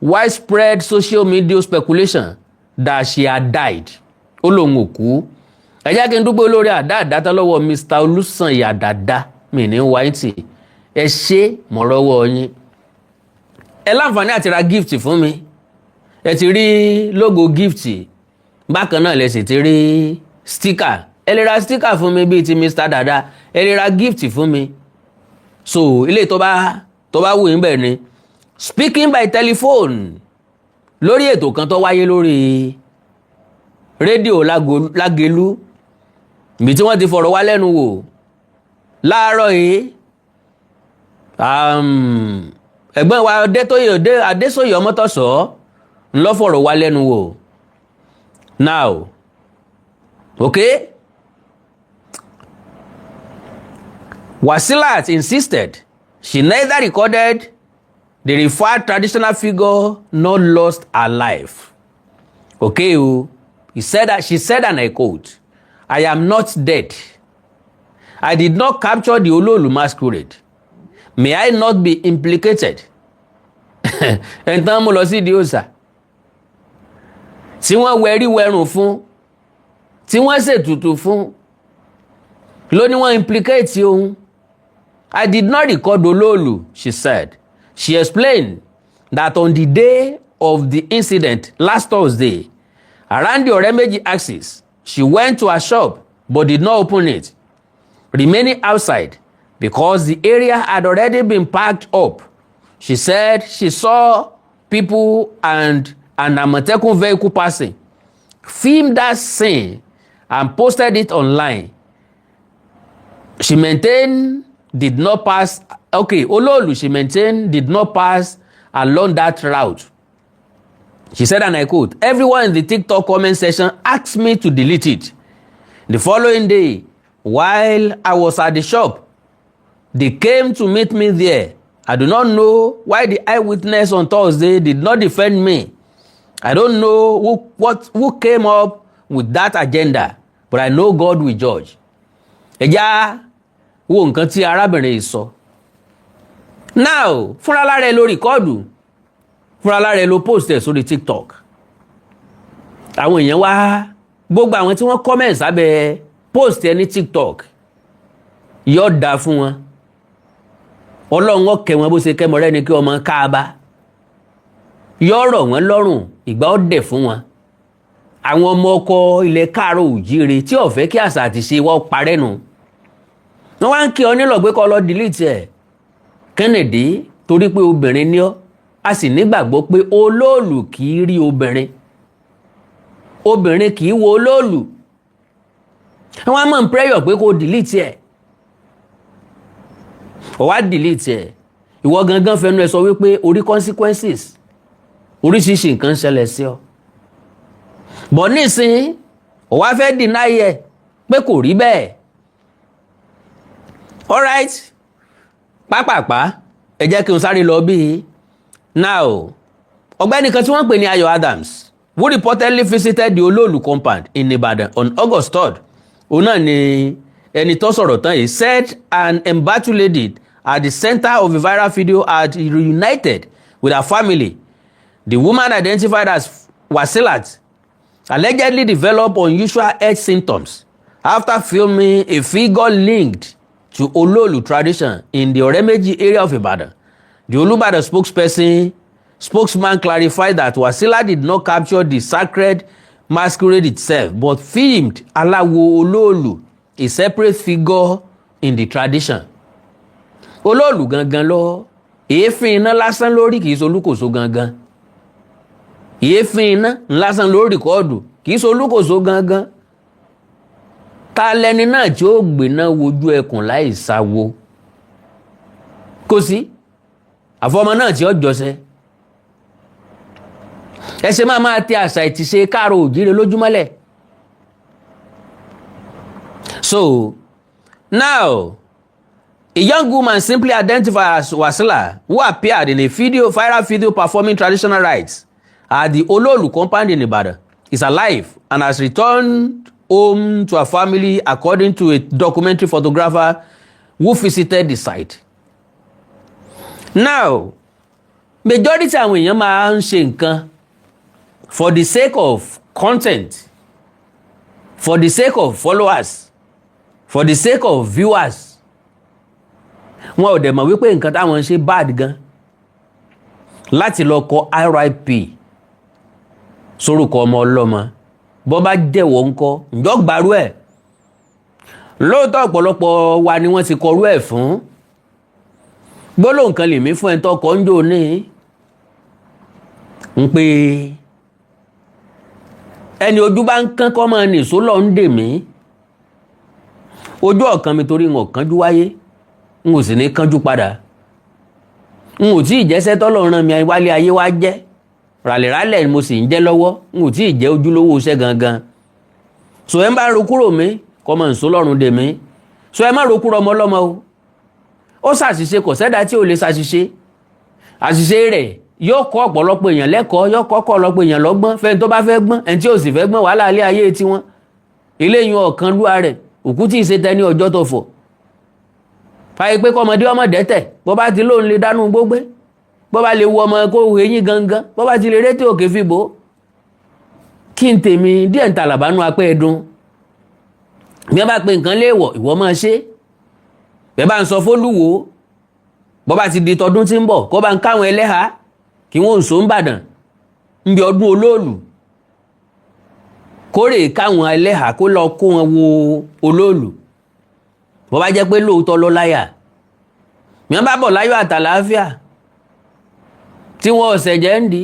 widespread social media speculation that she had died. Ó lóun ò kú. Ẹ jẹ́ kí n dúpẹ́ olórí àdá àdátá lọ́wọ́ Mr. Olùsànyà Dàda mi ní wáìtì. Ẹ ṣe mọ̀rọ́wọ́ yín. Ẹ láǹfààní àti ra gift fún mi. Ẹ ti rí logo gift, bákan náà lẹ sì ti rí sticker. Ẹ lè ra sticker fún mi bíi ti Mr. Dada, ẹ lè ra gift fún mi. So ilé tó bá wù yín bẹ́ẹ̀ ni. Speaking by telephone lórí ètò kan tó wáyé lórí rédíò Lágelú, ibi tí wọ́n ti fọ̀rọ̀ wá lẹ́nu wò láàárọ̀ yìí, ẹ̀gbọ́n wa Adésòye Ọmọ́tọ̀sọ́ ńlọ fọ̀rọ̀ wá lẹ́nu wò. Now, okay, Wasilat insisted she neither recorded the referred traditional figure nor lost her life. Okay o, he said that she said, and I quote, "I am not dead. I did not capture the Olóòlù masquerade. May I not be implicated?" Ẹ̀ǹtàn mú lọ sí ìdí òòsà tí wọ́n wẹrí wẹrùn fún, tí wọ́n ṣètùtù fún, ló ní wọ́n implicate òun. "I did not record Olóòlù," she said. She explained that on the day of the incident last Thursday, around the Oremeji axis, she went to her shop but did not open it, remaining outside because the area had already been packed up. She said she saw people and an Amotekun vehicle passing, filmed that scene and posted it online. She maintained did not pass, okay, Olóòlù, she maintained, did not pass along that route. She said, and I quote, "Everyone in the TikTok comment section asked me to delete it. The following day, while I was at the shop, they came to meet me there. I do not know why the eyewitness on Thursday did not defend me. I don't know who came up with that agenda, but I know God will judge." Ẹ já wo nǹkan tí arábìnrin yìí sọ. Now, fúnra lára ẹ ló record, fúnra lára ẹ ló post ẹ̀ sórí TikTok. Àwọn èèyàn wá, gbogbo àwọn tí wọ́n comment sábẹ́ post ẹ ní TikTok, yóò dáa fún wọn, Ọlọ́run ó kẹ́ wọn bó ṣe kẹ́ mọ́rẹ́ ni kí ọmọ káàbá, yóò rọ̀ wọ́n lọ́rùn, ìgbà ó dẹ̀ fún wọn. Àwọn ọmọ ọkọ ilẹ̀ káàárọ̀ òjíire tí ò fẹ́ kí àṣà àti ṣe wọ́n parẹ́ nù, wọ́n wá ń kí ọ nílò pé kó lọ delete ẹ̀. Kennedy, torí pé obìnrin ní ọ́, a sì nígbàgbọ́ pé olóòlù kì í rí obìnrin, obìnrin kì í wo olóòlù. Wọ́n á mọ̀ ń pressure pé kó delete ẹ̀, ó wá delete ẹ̀. Ìwọ gangan fẹnu ẹ sọ wípé orí consequences. Oríṣiríṣi nǹkan ń ṣẹlẹ̀ sí ọ bọ̀ nísìnyí, ó wá fẹ́ deny ẹ̀ pé kò rí bẹ́ẹ̀. Alright, pápápá, ẹ jẹ́ kí n sáré lọ bí now. Ọ̀gbẹ́ni kan tí wọ́n ń pè ní Ayọ̀ Adams, who reportedly visited the Olóòlù compound in Ibadan on August 3rd, òun náà ni ẹni tó sọ̀rọ̀ tán yìí, said an embattled lady at the center of a viral video had reunited with her family. The woman, identified as Wasilat, allegedly developed unusual health symptoms after filming a figure linked to Ololu tradition in the Oremeji area of Ibadan. The Olubadan spokesman clarified that Wasila did not capture the sacred masquerade itself, but filmed Alawo Ololu, a separate figure in the tradition. Olóòlù gangan lọ, èéfín iná lásán lórí, kì í ṣe olúkòso gangan. Èéfín iná lásán lórí record, kì í ṣe olúkòso gangan. Ta lẹni náà tí ó gbéná wojú ẹkùn láì sáwo? Kò sí àfọmọ náà tí ó jọsẹ. Ẹ ṣe máa máa tẹ àṣà ìtìṣe káàró òjíire lójúmọ́lẹ̀. So now, a young woman simply identified as Wasila, who appeared in a video viral video performing traditional rites at the Ololu compound in Ibadan, is alive and has returned home to her family, according to a documentary photographer who visited the site. Now, majority àwọn èèyàn máa ń ṣe nǹkan for the sake of content, for the sake of followers, for the sake of viewers. Wọn ò dẹ̀ mọ̀ wípé nǹkan táwọn ń ṣe bad gan. Láti lọ kọ RIP sórúkọ ọmọ ọlọ́mọ, bọ́ bá jẹ̀wọ́ ńkọ́? Ǹjọ́ gbàrú ẹ̀ lóòótọ́? Ọ̀pọ̀lọpọ̀ wa ni wọ́n ti kọrú ẹ̀ fún. Gbólóhùn kan lèmi fún ẹ tó kọ́ ń jò ní ń pé ẹni ojú bá ń kán kọ́ máa nìṣó lọ ń dè mí. Ojú ọ̀kan mi torí n ò kánjú wáyé, n ò sì ní kánjú padà. N ò tí ì jẹ́sẹ́ tọ́lọ́run rán mi wálé ayé wá jẹ́. Ràlẹ̀ràlẹ̀ mo sì ń jẹ́ lọ́wọ́. N ò tí ì jẹ́ ojúlówó iṣẹ́ gangan. So ẹ ń bá ro kúrò mi, kọ́ mọ̀ nìṣó lọ́run dè mí. So ẹ má ro kúrò ọmọ ọlọ́mọ o. Ó ṣàṣìṣe, kò sẹ́dá tí ò lè ṣàṣìṣe. Àṣìṣe rẹ̀ yóò kọ́ ọ̀pọ̀lọpọ̀ èèyàn lẹ́kọ̀ọ́, yóò kọ́ ọ̀pọ̀lọpọ̀ èèyàn lọ́gbọ́n, fẹ́ni tó bá fẹ́ gbọ́n. Ẹni tí ò sì fẹ́ gbọ́n, wàhálà alẹ́ ayé tiwọn eléyìí ọ̀kan lúwa rẹ̀ òkú tí ì ṣe tẹni ọjọ́ tó fọ̀ fàyè pé kọ́mọdé ọmọ dẹ́tẹ̀. Bó bá ti lóun lè dánú gbógbé, bó bá lè wu ọmọ kó hu eyín gangan, bó bá ti lè rétí òkè fìbò kí n tèmi díẹ̀ ń tàlàbánú apẹ́ ẹ̀dùn. Bí wọ́n bá pe nǹkan léèwọ̀, ìwọ máa ṣe. Bẹ́ẹ̀ bá ń sọ fólúwo, bó bá ti di tọdún tí ń bọ̀, kó bá ń káwọn ẹlẹ́hà kí wọ́n ń so ń bàdàn ń bí ọdún olóòlù, kórè káwọn ẹlẹ́hà kó lọ kó wọn wo olóòlù. Bó bá jẹ́ pé lóòótọ́ ló láyà, bí wọ́n bá bọ̀ láyọ̀ àtàlàáfíà tí wọ́n ọ̀sẹ̀ jẹ́ ń di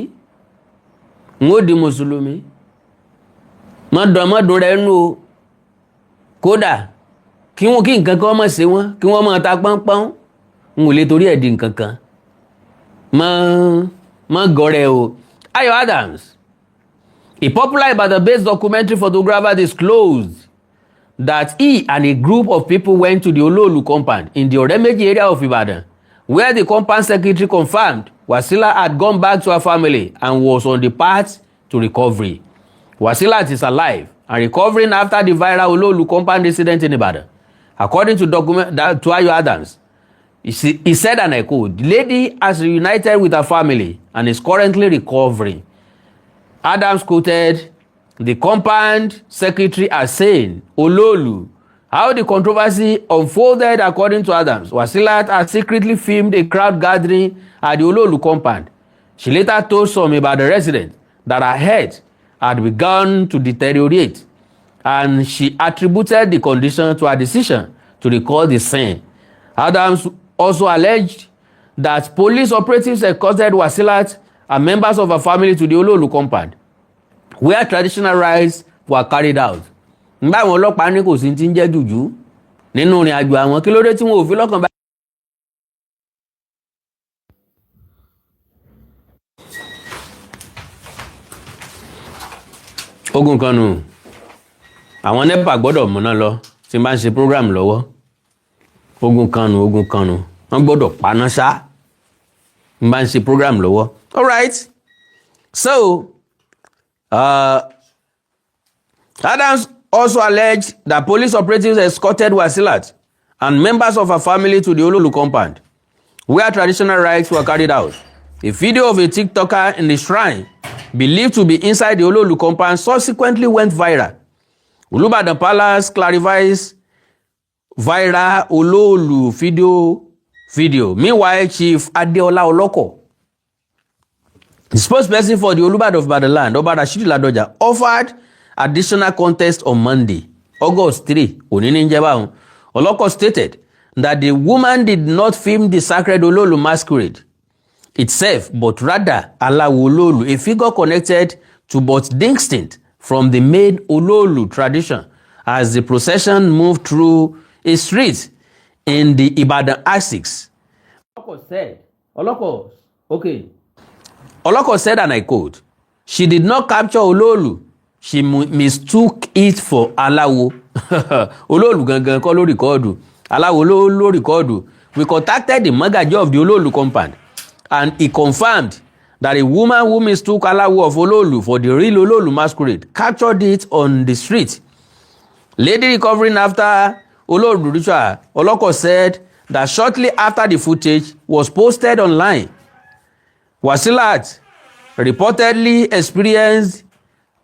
ń ó di mùsùlùmí, mọ́dún rẹ̀ nù o. Kódà kí wọ́n kí nǹkan kan mọ̀ sí wọn, kí wọ́n máa ta pọ́npọ́n, n ò lè torí ẹ̀ di nǹkan kan mọ́ mọ́ gọ́rẹ́ o. Ayo Adams, a popular Ibadan-based documentary photographer, disclosed that he and a group of people went to the Ololu compound in the Oremeji area of Ibadan, where the compound secretary confirmed Wasila had gone back to her family and was on the path to recovery. Wasilat is alive and recovering after the viral Ololu compound incident in Ibadan. According to document that, to Ayo Adams, he said, and I quote, "The lady has reunited with her family and is currently recovering." Adams quoted the compound secretary as saying, Ololu. How the controversy unfolded: according to Adams, Wasilat had secretly filmed a crowd gathering at the Ololu compound. She later told some Ibadan residents that her health had begun to deteriorate, and she attributed the condition to her decision to record the scene. Adams also alleged that police operatives escorted Wasilat and members of her family to the Ololu compound, where traditional rites were carried out. Nígbà àwọn ọlọ́pàá ní kò sí ti ń jẹ́ jùjú nínú ìrìn àjò àwọn, kí ló dé tí wọn ò fi lọ́kàn bá. Ogun kan nù, àwọn NEPA gbọ́dọ̀ múná lọ tí n bá ń ṣe program lọ́wọ́. Ogun kan nù, ogun kan nù, wọ́n gbọ́dọ̀ paná ṣá n bá ń ṣe program lọ́wọ́. All right, so Adams also alleged that police operatives escorted Wasilat and members of her family to the Ololu compound, where traditional rites were carried out. A video of a TikToker in the shrine, believed to be inside the Ololu compound, subsequently went viral. Olubadan Palace clarifies viral Ololu video. Meanwhile, Chief Adeola Oloko, the spokesperson for the Olubadan of Ibadan land, Oba Rashidi Ladoja, offered additional context on Monday, August 3, òní ní jẹ́ báwọn. Oloko stated that the woman did not film the sacred Ololu masquerade itself, but rather Alawo Ololu, a figure connected to but distinct from the main Ololu tradition, as the procession moved through a street in the Ibadan axis. Oloko said, Oloko, okay. Oloko said, and I quote, "She did not capture Ololu, she mistook it for Alawo." Olóòlù gangan kọ́ ló record, Aláwo ló record. "We contacted the Magaji of the Olóòlù compound and he confirmed that a woman who mistook Alawo of Olóòlù for the real Olóòlù masquerade captured it on the street." Lady recovering after Olóòlù ritual. Oloko said that shortly after the footage was posted online, Wasilat reportedly experienced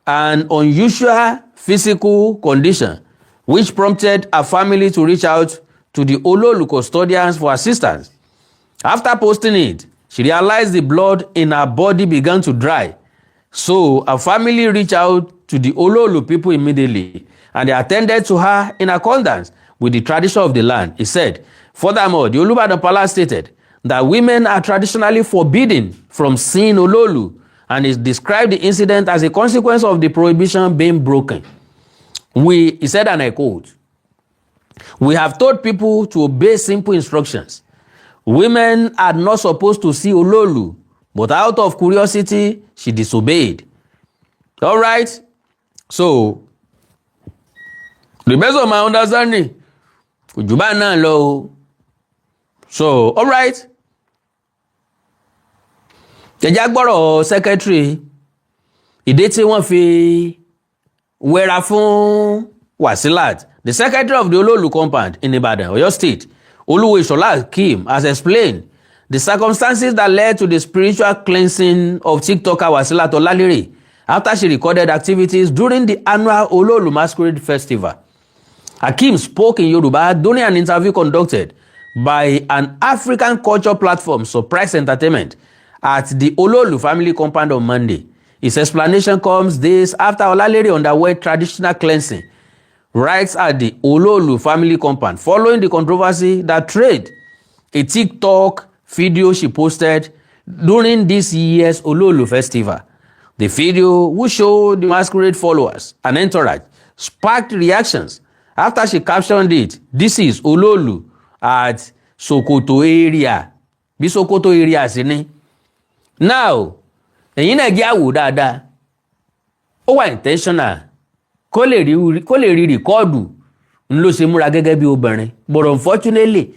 an unusual physical condition, which prompted her family to reach out to the Ololu custodians for assistance. "After posting it, she realized the blood in her body began to dry. So her family reached out to the Ololu people immediately and they attended to her in accordance with the tradition of the land," he said. Furthermore, the Olubadan Palace stated that women are traditionally forbidden from seeing Ololu and he described the incident as a consequence of the prohibition being broken. He said, and I quote, "We have told people to obey simple instructions. Women are not supposed to see Ololu, but out of curiosity, she disobeyed." All right. So, the best of my understanding, kò jù bá náà lọ o. So, all right. Jẹjá gbọ́rọ̀ secretary, ìdí tí wọ́n fi wẹra fún Wasilat. The secretary of the Ololu compound in Ibadan, Oyo State, Oluwo Ishola Akeem, has explained the circumstances that led to the spiritual cleansing of TikToker Wasilat Olalere after she recorded activities during the annual Ololu Masquerade Festival. Akeem spoke in Yoruba during an interview conducted by an African culture platform, Surprise Entertainment, at the Ololu family compound on Monday. His explanation comes days after Olalere underwent traditional cleansing rites at the Ololu family compound following the controversy that trailed a TikTok video she posted during this year's Ololu festival. The video, which showed the masquerade followers and entourage, sparked reactions after she captioned it, "This is Ololu at Sokoto area." Bí Sokoto area sí ni. Now, ẹ̀yin náà jẹ́ àwò dáadáa. Ó wà intentional kó lè rí record ń ló ṣe múra gẹ́gẹ́ bí obìnrin, but unfortunately,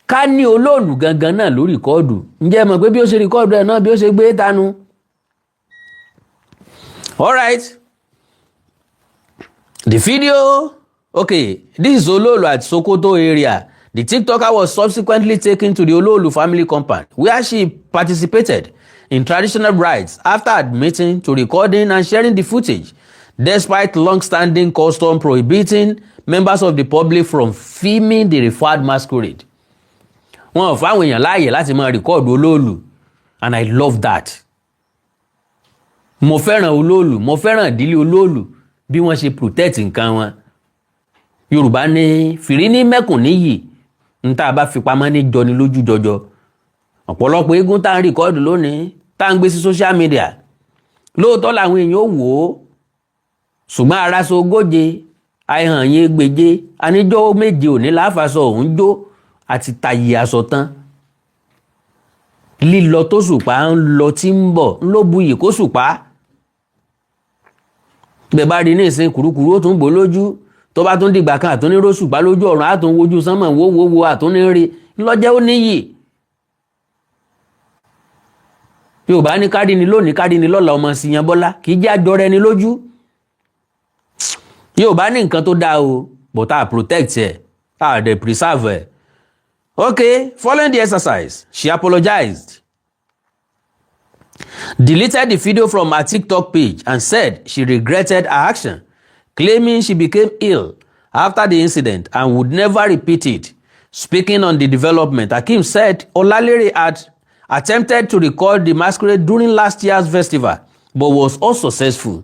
ká ní olóòlù gangan náà ló record, ǹjẹ́ ẹ mọ̀ pé bí ó ṣe record ẹ̀ náà bí ó ṣe gbé tánu. Alright, the video, okay, this is Ololu at Sokoto area. The TikToker was subsequently taken to the Ololu family compound, where she participated in traditional rites after admitting to recording and sharing the footage, despite long-standing custom prohibiting members of the public from filming the referred masquerade. Wọn ò fáwọn èèyàn láàyè láti máa record olóòlù, and I love that. Mo fẹ́ràn olóòlù, mo fẹ́ràn ìdílé olóòlù, bí wọ́n ṣe protect nǹkan wọn. Yorùbá ní fìrí ní mẹ́kùn níyì, ń tá a bá fi pamọ́ ní jọni lójú jọjọ. Ọ̀pọ̀lọpọ̀ eégún tá à ń record lónìí, tá à ń gbé sí social media, lóòótọ́ làwọn èèyàn ò wò ó, ṣùgbọ́n araṣọ ogóje àìhàn yẹn gbèje aníjọ́ méje òní láfàṣọ òun jó àti tàyè aṣọ tán. Lílọ tó ṣùpá ń lọ tí ń bọ̀ ń ló buyì kó ṣùpá. Bẹ́ẹ̀ bá rí ní ìsìn, kùrukùru ó tún bò lójú. Tó bá tún dìgbà kan, àtúní róṣùpá lójú ọ̀run, àtún wojú sánmọ̀ wó wó wo, àtúní rí lọ́jẹ́ ó níyì. Yorùbá ní kárí ni lónìí, kárí ni lọ́la, ọmọ síyan bọ́lá kì í jẹ́ àjọrẹ ni lójú. Yorùbá ní nǹkan tó dáa o, but a protect ẹ̀, a dẹ̀ preserve ẹ̀. Okay, following the exercise, she apologized, deleted the video from her TikTok page and said she regretted her action, claiming she became ill after the incident and would never repeat it. Speaking on the development, Akeem said Olalere had attempted to record the masquerade during last year's festival but was unsuccessful.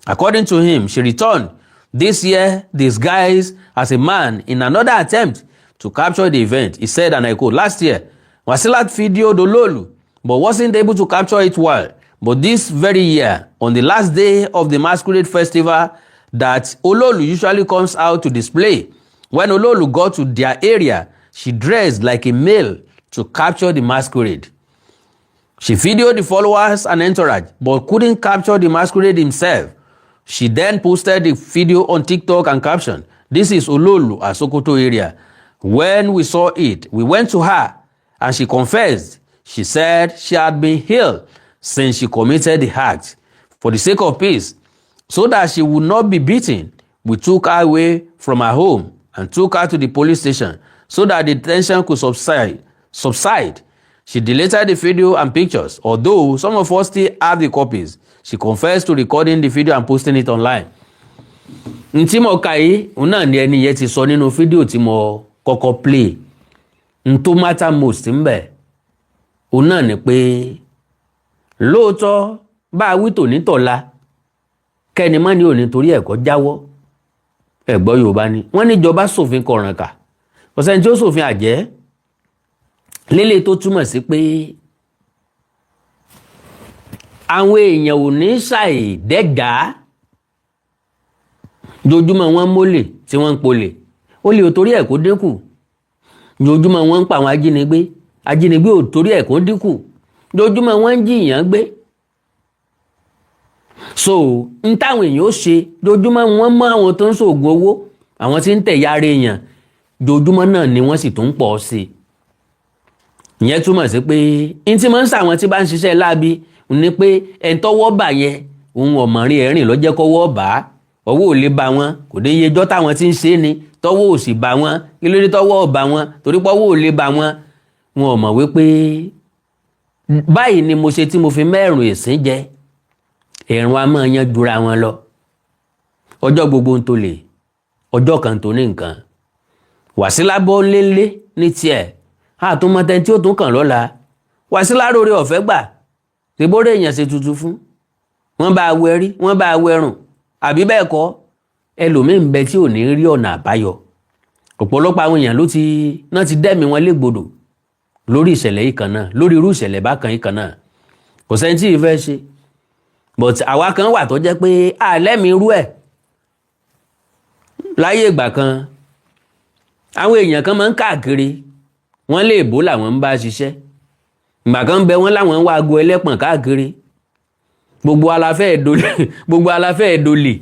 According to him, she returned this year disguised as a man in another attempt to capture the event. He said, and I quote, "Last year, Wasilat videoed Ololu but wasn't able to capture it well. But this very year, on the last day of the masquerade festival that Ololu usually comes out to display, when Ololu got to their area, she dressed like a male to capture the masquerade. She videoed the followers and entourage, but couldn't capture the masquerade himself. She then posted the video on TikTok and captioned, 'This is Ololu at Sokoto area.' When we saw it, we went to her and she confessed. She said she had been ill since she committed the act. For the sake of peace, so that she would not be beaten, we took her away from her home and took her to the police station so that the tension could subside. She deleted the video and pictures, although some of us still have the copies. She confessed to recording the video and posting it online." N tí mo kà yìí, òun náà ni ẹni yẹn ti sọ nínú fídíò tí mo kọ́kọ́ play. N tó matter most ń bẹ̀, òun náà ni pé lóòótọ́, bá a wí tòní tọ̀la, kẹ́ni mọ́ni ò ní torí ẹ̀kọ́ jáwọ́. Ẹ̀gbọ́ Yorùbá ni wọ́n níjọba ṣòfin kọ̀ọ̀rànkà, kò sẹ́ni tí ó ṣòfin àjẹ́ lélẹ̀, tó túmọ̀ sí pé àwọn èèyàn ò ní ṣàì dẹ́gàá. Jojúmọ́ wọn mólè tí wọ́n ń polè, ó lè ò torí ẹ̀ kó dínkù. Jojúmọ́ wọn ń pa àwọn ajínigbé, ajínigbé ò torí ẹ̀ kó dínkù. Jojúmọ́ wọn ń jìyàn gbé. So n táwọn èèyàn ó ṣe, jojúmọ́ wọn mọ́ àwọn tó ń ṣoògùn owó, àwọn tí ń tẹ̀yà ara èèyàn, jojúmọ́ náà ni wọ́n sì tún ń pọ̀ sí i. Ìyẹn túmọ̀ sí pé n tí máa ń sàwọn tí bá ń ṣiṣẹ́ láabi ní pé ẹni tọ́wọ́ bà yẹn, òun ọ̀mọ̀rin ẹ̀rìn lọ́jẹ́ kọ́wọ́ bà á, ọwọ́ ò lè bá wọn. Kò dé iye ijọ́ táwọn tí ń ṣe ni tọ́wọ́ ò sì bá wọn. Kí ló dé tọ́wọ́ ò bá wọn? Torí pọ́wọ́ ò lè bá wọn. Wọn ò mọ̀ wípé báyìí ni mo ṣe tí mo fi mẹ́rùn èsín jẹ ẹ̀rùn a máa yan jura wọn lọ. Ọjọ́ gbogbo ń tolè, ọjọ́ kan tó ní nǹkan. Wàsílà bọ́ lélẹ̀ ní tiẹ̀, àtúmọ̀tẹ́ tí ó tún kàn lọ́la. Wàsílà lórí ọ̀fẹ́ gbà tìbórè èèyàn ṣe tuntun fún wọn, bá wẹ rí wọn, bá wẹrùn, àbí bẹ́ẹ̀ kọ́? Ẹlòmíín bẹ tí ò ní rí ọ̀nà àbáyọ. Ọ̀pọ̀lọpọ̀ àwọn èèyàn ló ti náà ti dẹ́mi wọn légbodò lórí ìṣẹ̀lẹ̀ yìí kan náà, lórí irú ìṣẹ̀lẹ̀ bákan yìí kan náà. Kò sẹ́ni tí ì fẹ́ ṣe, but àwa kan wà tó jẹ́ pé àlẹ́mi irú ẹ̀. Láyé ìgbà kan, àwọn èèyàn kan máa ń káàkiri, wọ́n lè bó làwọn ń bá ṣiṣẹ́. Ìgbà kan ń bẹ, wọ́n láwọn ń wá aago ẹlẹ́pọ̀n káàkiri. Gbogbo aláfẹ́ ẹ̀dọ́lẹ̀, gbogbo aláfẹ́ ẹ̀dọ́lẹ̀,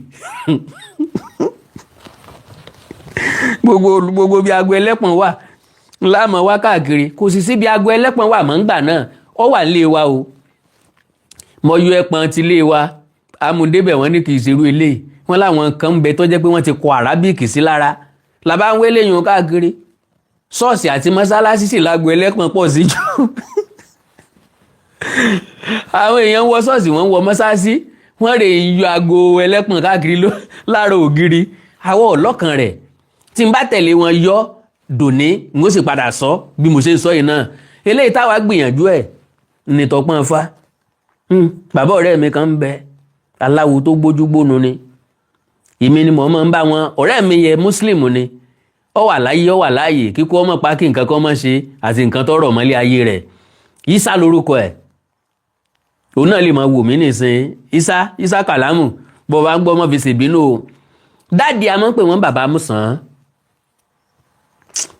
gbogbo bí aago ẹlẹ́pọ̀n wà láàmú wá káàkiri. Kò sì sí bí aago ẹlẹ́pọ̀n wà mọ́. Ńgbà náà, ó wà nílé wa o. Mo yọ ẹpọ̀n ti lé wa amúndébẹ̀, wọ́n ní kì í ṣerú eléyìí. Wọ́n láwọn kan ń bẹ tó jẹ́ pé wọ́n ti kọ àrábíkì sí lára. Làbá ń wélé yun káàkiri ṣọ́ọ̀ṣì àti mọ́sálásí, sì lágbo ẹlẹ́pọ̀n pọ̀ sí jù. Àwọn èèyàn ń wọ ṣọ́ọ̀ṣì, wọ́n ń wọ mọ́sálásí, wọ́n rè yọ aago ẹlẹ́pọ̀n káàkiri lára ògiri. Àwọn ọlọ́kàn rẹ̀ tí n bá tẹ̀lé wọn yọ dòní, n ó sì padà sọ bí mo ṣe ń sọ yìí náà. Eléyìí táwa gbìyànjú ẹ̀ nìtọ̀pọ̀n fa. Bàbá ọ̀rẹ́ mi kan ń bẹ, aláwo tó gbójú gbónu ni. Èmi ni mò ń bá wọn. Ọ̀rẹ́ mi yẹ, Muslim ni. Ó wà láyé, ó wà láàyè, kíkú ọmọ pa kí nǹkan kan mọ̀ ṣe àti nǹkan tó rọ̀ mọ́lé ayé rẹ̀. Isa lórúkọ ẹ̀. Òun náà lè máa wò mí nìsín. Isa, Isa Kàlámù, bó bá ń gbọ́, mọ́ fi ṣèbínú o. Daddy, a máa ń pè wọ́n bàbá Mùsàn.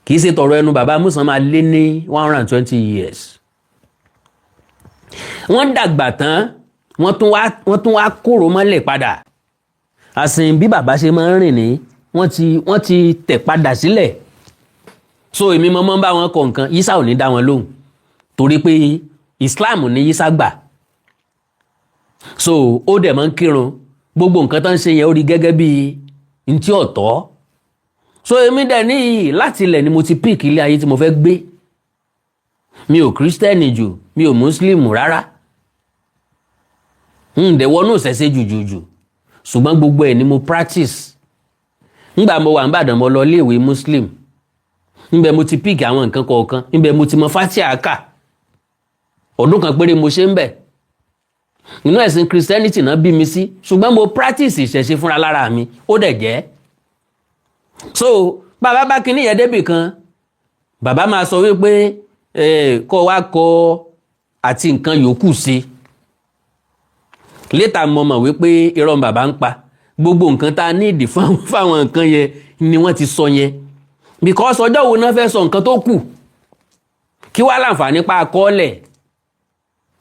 Kì í ṣe tọ̀rọ̀ ẹnu. Bàbá Mùsàn máa lé ní 120 years. Wọ́n dàgbà tán, wọ́n tún wá kóró mọ́lẹ̀ padà. Àsìn bí bàbá ṣe máa ń rìn ní, wọ́n ti tẹ̀ padà sílẹ̀. So èmi mọ́ mọ́ ń bá wọn kọ nǹkan, Yísà ò ní dá wọn lóhùn torí pé Islam ní Yísà gbà. So ó dẹ̀ máa ń kírun, gbogbo nǹkan tó ń ṣe yẹn, ó rí gẹ́gẹ́ bí ntí ọ̀tọ̀. So èmi dẹ̀ ní láti ilẹ̀ ni mo ti pick ilé ayé tí mo fẹ́ gbé. Mi ò Christian jù, mi ò Muslim rárá, ń dẹ̀ wọnú ìṣẹ̀ṣe jùjùjù, ṣùgbọ́n gbogbo ẹ̀ ni mo practice. Ńgbà mo wà n'Ìbàdàn, mo lọ iléèwé Muslim. Ńbẹ mo ti pick àwọn nǹkan kọ̀ọ̀kan, ńbẹ mo ti mọ Fatiha kà. Ọdún kan péré mo ṣe ń bẹ̀. Inú ẹ̀sìn Christianity náà bí mi sí, ṣùgbọ́n mo practice ìṣẹ̀ṣe fúnra lára mi, ó dẹ̀ jẹ́. So bàbá bá kinní yẹn débì kan, bàbá máa sọ wípé kọ́ wa kọ àti nǹkan yòókù sí. Later mo mọ̀ wípé irọ́ bàbá ń pa. Gbogbo nǹkan tá a ní ìdí fáwọn nǹkan yẹn ni wọ́n ti sọ yẹn, because ọjọ́ wo náà fẹ́ sọ nǹkan tó kù? Kí wàá láǹfààní pa àkọọ́lẹ̀?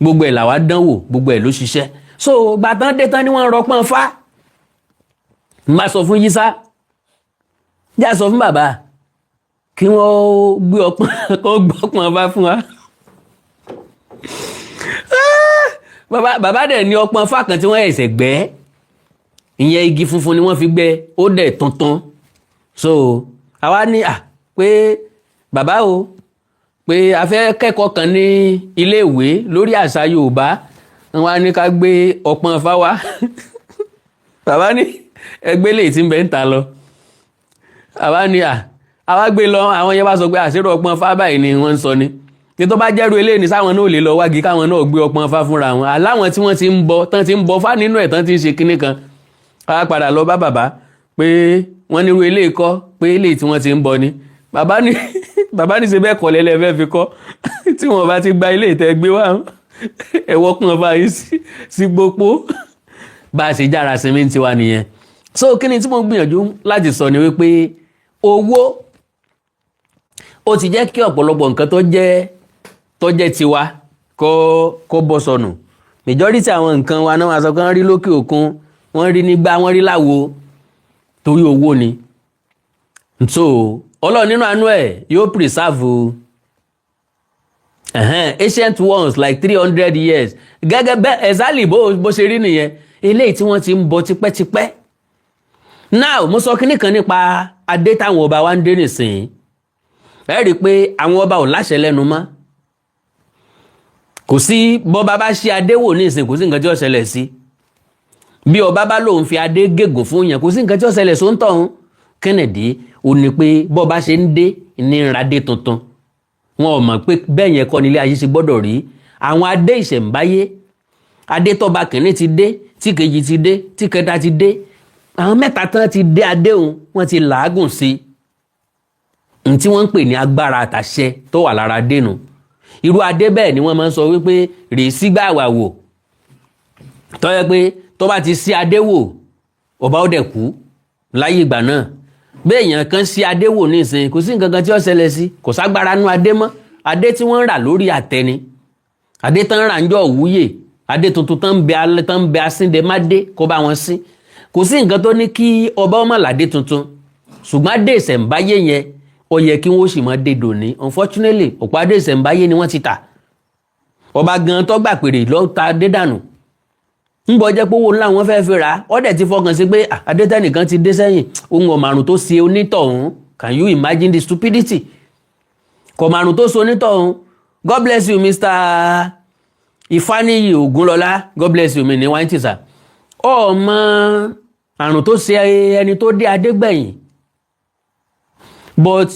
Gbogbo ẹ̀ làwa dánwò, gbogbo ẹ̀ ló ṣiṣẹ́. So gbàtàn dé tán ni wọ́n rọpọ́n fá. N bá sọ fún Yísà, já sọ fún bàbá kí wọ́n gbé ọpọ́n, kó gbé ọpọ́n fá fún wa. Bàbá dẹ̀ ní ọpọ́n fá kan tí wọ́n ẹ̀sẹ̀ gbẹ́. Ìyẹn, igi funfun ni wọ́n fi gbẹ́, ó dẹ̀ tuntun. So àwa ní à pé bàbá o, pé a fẹ́ kẹ́kọ̀ọ́ kan ní iléèwé lórí àṣà Yorùbá, wọ́n á ní ká gbé ọpọ́n fá wá. Bàbá ní ẹgbẹ́ lè tí ń bẹ ń ta lọ. Bàbá ní à àwa gbé lọ. Àwọn yẹn bá sọ pé àṣírò ọpọ́n fá báyìí ni wọ́n ń sọ ni tí tó bá jẹ́rú eléyìí ní, sáwọn náà lè lọ wági, káwọn náà gbé ọpọ́n fá fúnra wọn, aláwọn tí wọ́n ti ń bọ tán, ti ń bọ fá nínú ẹ̀ tán, ti ń ṣe kinní kan. A padà lọ bá bàbá pé wọ́n nírú eléyìí kọ́, pé eléyìí tí wọ́n ti ń bọ ni. Bàbá ní ṣe bẹ́ẹ̀ kọ́ lẹ́lẹ́ fẹ́ fi kọ́. Tí wọ́n bá ti gba ilé ìtẹ́ gbé wá, ẹ̀wọ́ kún ọba yìí sí gbogbo bá a ṣe jára sinmi tiwa nìyẹn. So kí ni tí mo gbìyànjú láti sọ ni wípé owó ó ti jẹ́ kí ọ̀pọ̀lọpọ̀ nǹkan tó jẹ́ tiwa kó bọ́ sọnù. Majority àwọn nǹkan wa náà, wọ́n sọ pé wọ́n rí lókè òkun, wọ́n rí nígbà, wọ́n rí láwo, torí owó ni. So Ọlọ́run nínú àánú ẹ̀ yóò preserve ancient ones like 300 years, gẹ́gẹ́ bẹ́ẹ̀, exactly bó ṣe rí nìyẹn, eléyìí tí wọ́n ti ń bọ tipẹ́tipẹ́. Now, mo sọ kinní kan nípa adé táwọn ọba wa ń dé nìsín. Ẹ rí i pé àwọn ọba ò láṣẹ lẹ́nu mọ́. Kò sí bọ́ba bá ṣe adé wò ní ìsìn, kò sí nǹkan tí ó ṣẹlẹ̀ sí. Bí ọba bá lòun fi adé gégùn fún yẹn, kò sí nǹkan tí ó ṣẹlẹ̀ sóńtọ̀hún. Kennedy ò ní pé bọ́ba ṣe ń dé ní ìrìnàdé tuntun. Wọn ò mọ̀ pé bẹ́ẹ̀ yẹn kọ́ nílé ayé ṣe gbọ́dọ̀ rí. Àwọn adé ìṣẹ̀ǹbáyé, adé tọ́ba kìíní ti dé, tí kejì ti dé, tí kẹta ti dé, àwọn mẹ́ta tán ti dé adé òun, wọ́n ti làágùn sí i, n tí wọ́n ń pè ní agbára àtàṣẹ tó wà lára adé nu. Irú adé bẹ́ẹ̀ ni wọ́n máa ń sọ wípé rèé sígbà wà wò, tó yẹ pé tó bá ti sí adé wò, ọba ó dẹ̀ kú. Láyé ìgbà náà, bẹ́ẹ̀ èèyàn kan sí adé wò nísìnyí, kò sí nǹkan kan tí ó ṣẹlẹ̀ sí. Kò ságbára nú adé mọ́. Adé tí wọ́n ń rà lórí àtẹ ni adé tán rà ń jọ òwúyè, adé tuntun tán ń bẹ asíndẹ̀mádé kó bá wọn sí. Kò sí nǹkan tó ní kí ọba ọmọ làdé tuntun, ṣùgbọ́n adé ìṣẹ̀ǹbáyé yẹn, ó yẹ kí wọ́n sì máa dé dòní. Unfortunately, ọ̀pọ̀ adé ìṣẹ̀ǹbáyé ni wọ́n ti tà. Ọba gan tó gbà pèrè ló ta adé dànù. Ń bọ̀ jẹ́ pé owó ńlá wọn fẹ́ẹ́ fi rà á, ó dẹ̀ ti fọkàn sí pé adétẹ́nìkan ti dé sẹ́yìn, ohun ọ̀màrún tó ṣe onítọ̀hún. Can you imagine the stupidity? Kọ̀màrún tó ṣe onítọ̀hún. God bless you, Mr. Ifáníyì Ògúnlọlá. God bless you. Mi ní wáyé tìṣà ọmọ àrùn tó ṣe ẹni tó dé adégbẹ̀yìn. But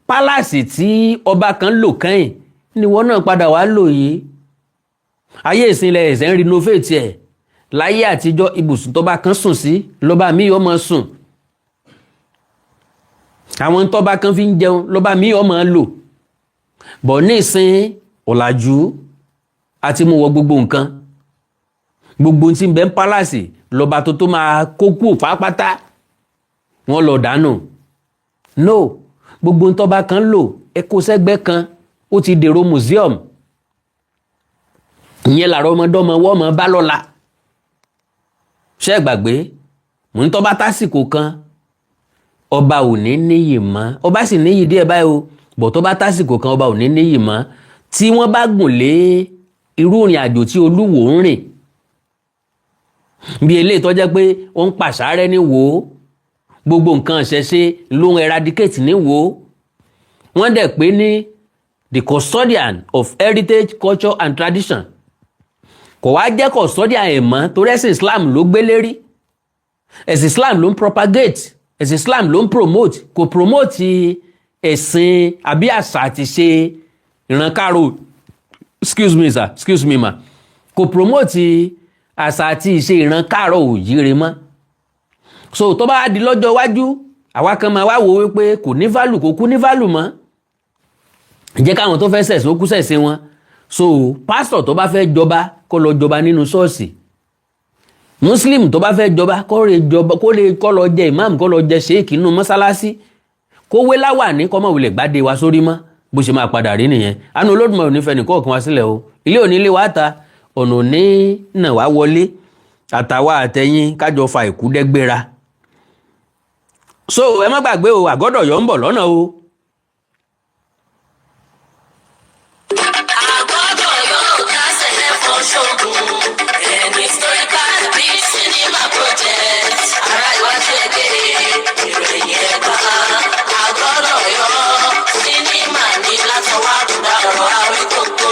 palace tí ọba kan lò kẹ́yìn ni wọ́n náà padà wá lò yìí. Ayé ìsinlẹ̀ ẹ̀sẹ̀ ń renovate ẹ̀. Láyé àtijọ́, ibùsùn tọ́ba kan sùn sí lọ́ba míì ọmọ sùn, àwọn tọ́ba kan fi ń jẹun lọ́ba míì ọmọ lò bọ̀. Nísìn, ọ̀làjú àti mú wọ gbogbo nǹkan, gbogbo tí ń bẹ ń palace lọ́ba tó tó máa kó kú pátápátá, wọ́n lọ dànù. No, gbogbo ntọ́ba kan lò, ẹ kó sẹ́gbẹ́ kan, ó ti dèrò museum. Ìyẹn làrá ọmọdọ́mọ wọ́n mọ̀ bá lọ́la. Ṣé ẹ gbàgbé Mò ń tọ́ bá tásìkò kan, ọba ò ní níyì mọ́. Ọba sì níyì díẹ̀ báyìí o, bọ̀ tó bá tásìkò kan, ọba ò ní níyì mọ́ tí wọ́n bá gùn lé irú ìrìn àjò tí Olúwo ń rìn, bí eléyìí tó jẹ́ pé ó ń pàṣárẹ́ ní wò ó, gbogbo nǹkan ṣẹṣe ló ń eradicate ní wò ó. Wọ́n dẹ̀ pé ní the custodian of heritage, culture and tradition, kò wá jẹ́ custodian ẹ̀ mọ́, torí ẹ̀sìn Islam ló gbé lérí, ẹ̀sìn Islam ló ń propagate, ẹ̀sìn Islam ló ń promote. Kò promote ẹ̀sìn àbí àṣà àti ṣe ìrànkárò, excuse me sir, excuse me ma, kò promote àṣà àti ìṣe ìran káàrọ̀ òjíire mọ́. So tó bá di lọ́jọ́ iwájú, àwa kan máa wá wò wípé kò ní value, kò kú ní value mọ́. Jẹ́ káwọn tó fẹ́ ṣẹ̀sìn ó kú ṣẹ̀sìn wọn. So pásítọ̀ tó bá fẹ́ jọba, kó lọ jọba nínú ṣọ́ọ̀ṣì. Muslim tó bá fẹ́ jọba, kó lè jọba, kó lè kó lọ jẹ imam, kó lọ jẹ sheik nínú mọ́sálásí, kó wé láwàní, kó má wulẹ̀ gbádé wa sórí mọ́. Bó ṣe máa padà rí nìyẹn. Àánú Olódùmarè ò ní fẹ́ nìkọ̀ọ̀kan wá sílẹ̀ o. Ilé òní ilé wa ta, ọ̀nà òní náà wá wọlé, àtàwa àtẹ̀yìn kájọ fa ìkúdẹ́gbéra. So ẹ má gbàgbé o, Àgọ́dọ̀yọ́ ń bọ̀ lọ́nà o. Àgọ́dọ̀yọ́ kásẹ̀ fọ́ ṣọ́gun. An historical big cinema project. Ará iwájú ẹgbẹ́ ìròyìn ẹ̀gbá. Àgọ́dọ̀yọ́ sinimá ní látọwọ́ àbúdá ọ̀rọ̀ Awíkókó.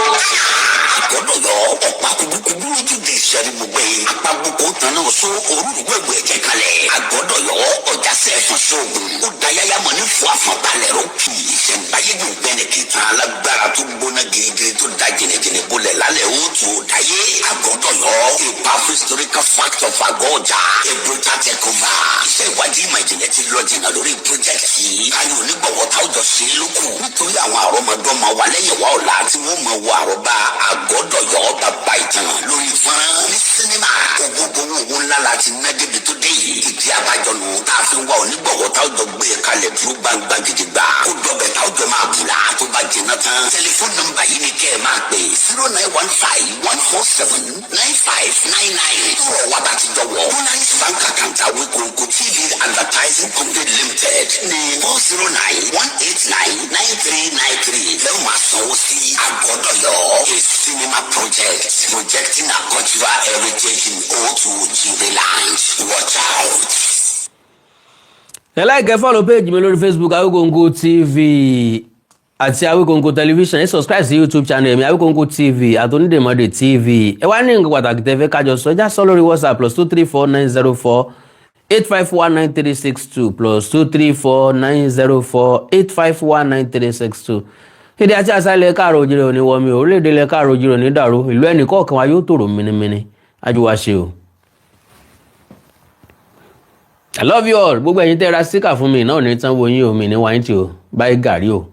Àgọ́dọ̀yọ́, ọ̀pá kúkúkú lójúde ìṣẹ́rí, gbogbo yìí apábùkù tán náà sọ orúurú ẹ̀jẹ̀ kalẹ̀. Àgọ́dọ̀yọ́ ọjà sẹ́ẹ̀fọ̀n sóògùn, ó dayáyá mọ̀ ní fún àfọ̀nbalẹ̀ ró kì í ìṣẹ̀ǹbáyé gbẹ̀nẹ̀ kìtàn alágbára tó gbóná girigiri tó da jìnnìjìnnì bolẹ̀ lálẹ́ ó tù ó dáyé. Àgọ́dọ̀yọ́, a powerful historical fact of Àgọ́-Ọjà, a brutal takeover. Iṣẹ́ ìwádìí ìmọ̀ ìjìnlẹ̀ ti lọ jìnnà lórí project yìí. Káyọ̀ onígbọ̀wọ́ táwùjọ ṣe é lókù, nítorí àwọn àrọ́mọdọ́mọ wa lẹ́yìn wa ọ̀la tí wọ́n mọ̀ wọ àrọ́bá Àgọ́dọ̀yọ́ bàbá ìtàn lórí fọ́nrán ní sinimá. Owó owó ńlá la ti ná débi tó dé yìí. Ìdí abájọ nù tá a fi ń wá onígbọ̀wọ́ táwùjọ gbé e kalẹ̀ dúró gbangba gidigba, kó dọ̀bẹ̀ táwùjọ máa bùlà tó bá jìnnà tán. Tẹlifóònù nọ́mbà yìí ni kẹ́ ẹ máa pè: 09151479599. Tọrọ wa bá ti jọ wọ Polaris Bank account, Awikonko TV Advertising Company Limited ní 4091899393 lẹ́wọ̀n máa sanwó sí. Àgọ́dọ̀yọ́, a cinema project projecting our cultural heritage in Otu Ojire land. Watch out. Ẹ like, follow page mi lórí Facebook, Awikonko TV àti Awikonko Television. Ẹ subscribe sí YouTube channel mi, Awikonko TV àti Onídèmọdè TV. Ẹ wá ní nǹkan pàtàkì tẹ́ fẹ́ kájọ sọ, ẹ já sọ lórí WhatsApp: +2349048519362, +2349048519362. Èdè àti àṣà ilẹ̀ káàrọ̀ òjìrè òní wọmi, orílẹ̀-èdè ilẹ̀ káàrọ̀ òjìrè òní dàrú, ìlú ẹnì kọ̀ọ̀kan wa yóò tòrò mínímíní ájú wa ṣe o. I love you all. Gbogbo ẹ̀yin tẹ́ ra sticker fún mi náà ní tán wo yín omi ní wáyé tí o báyìí gàrí o.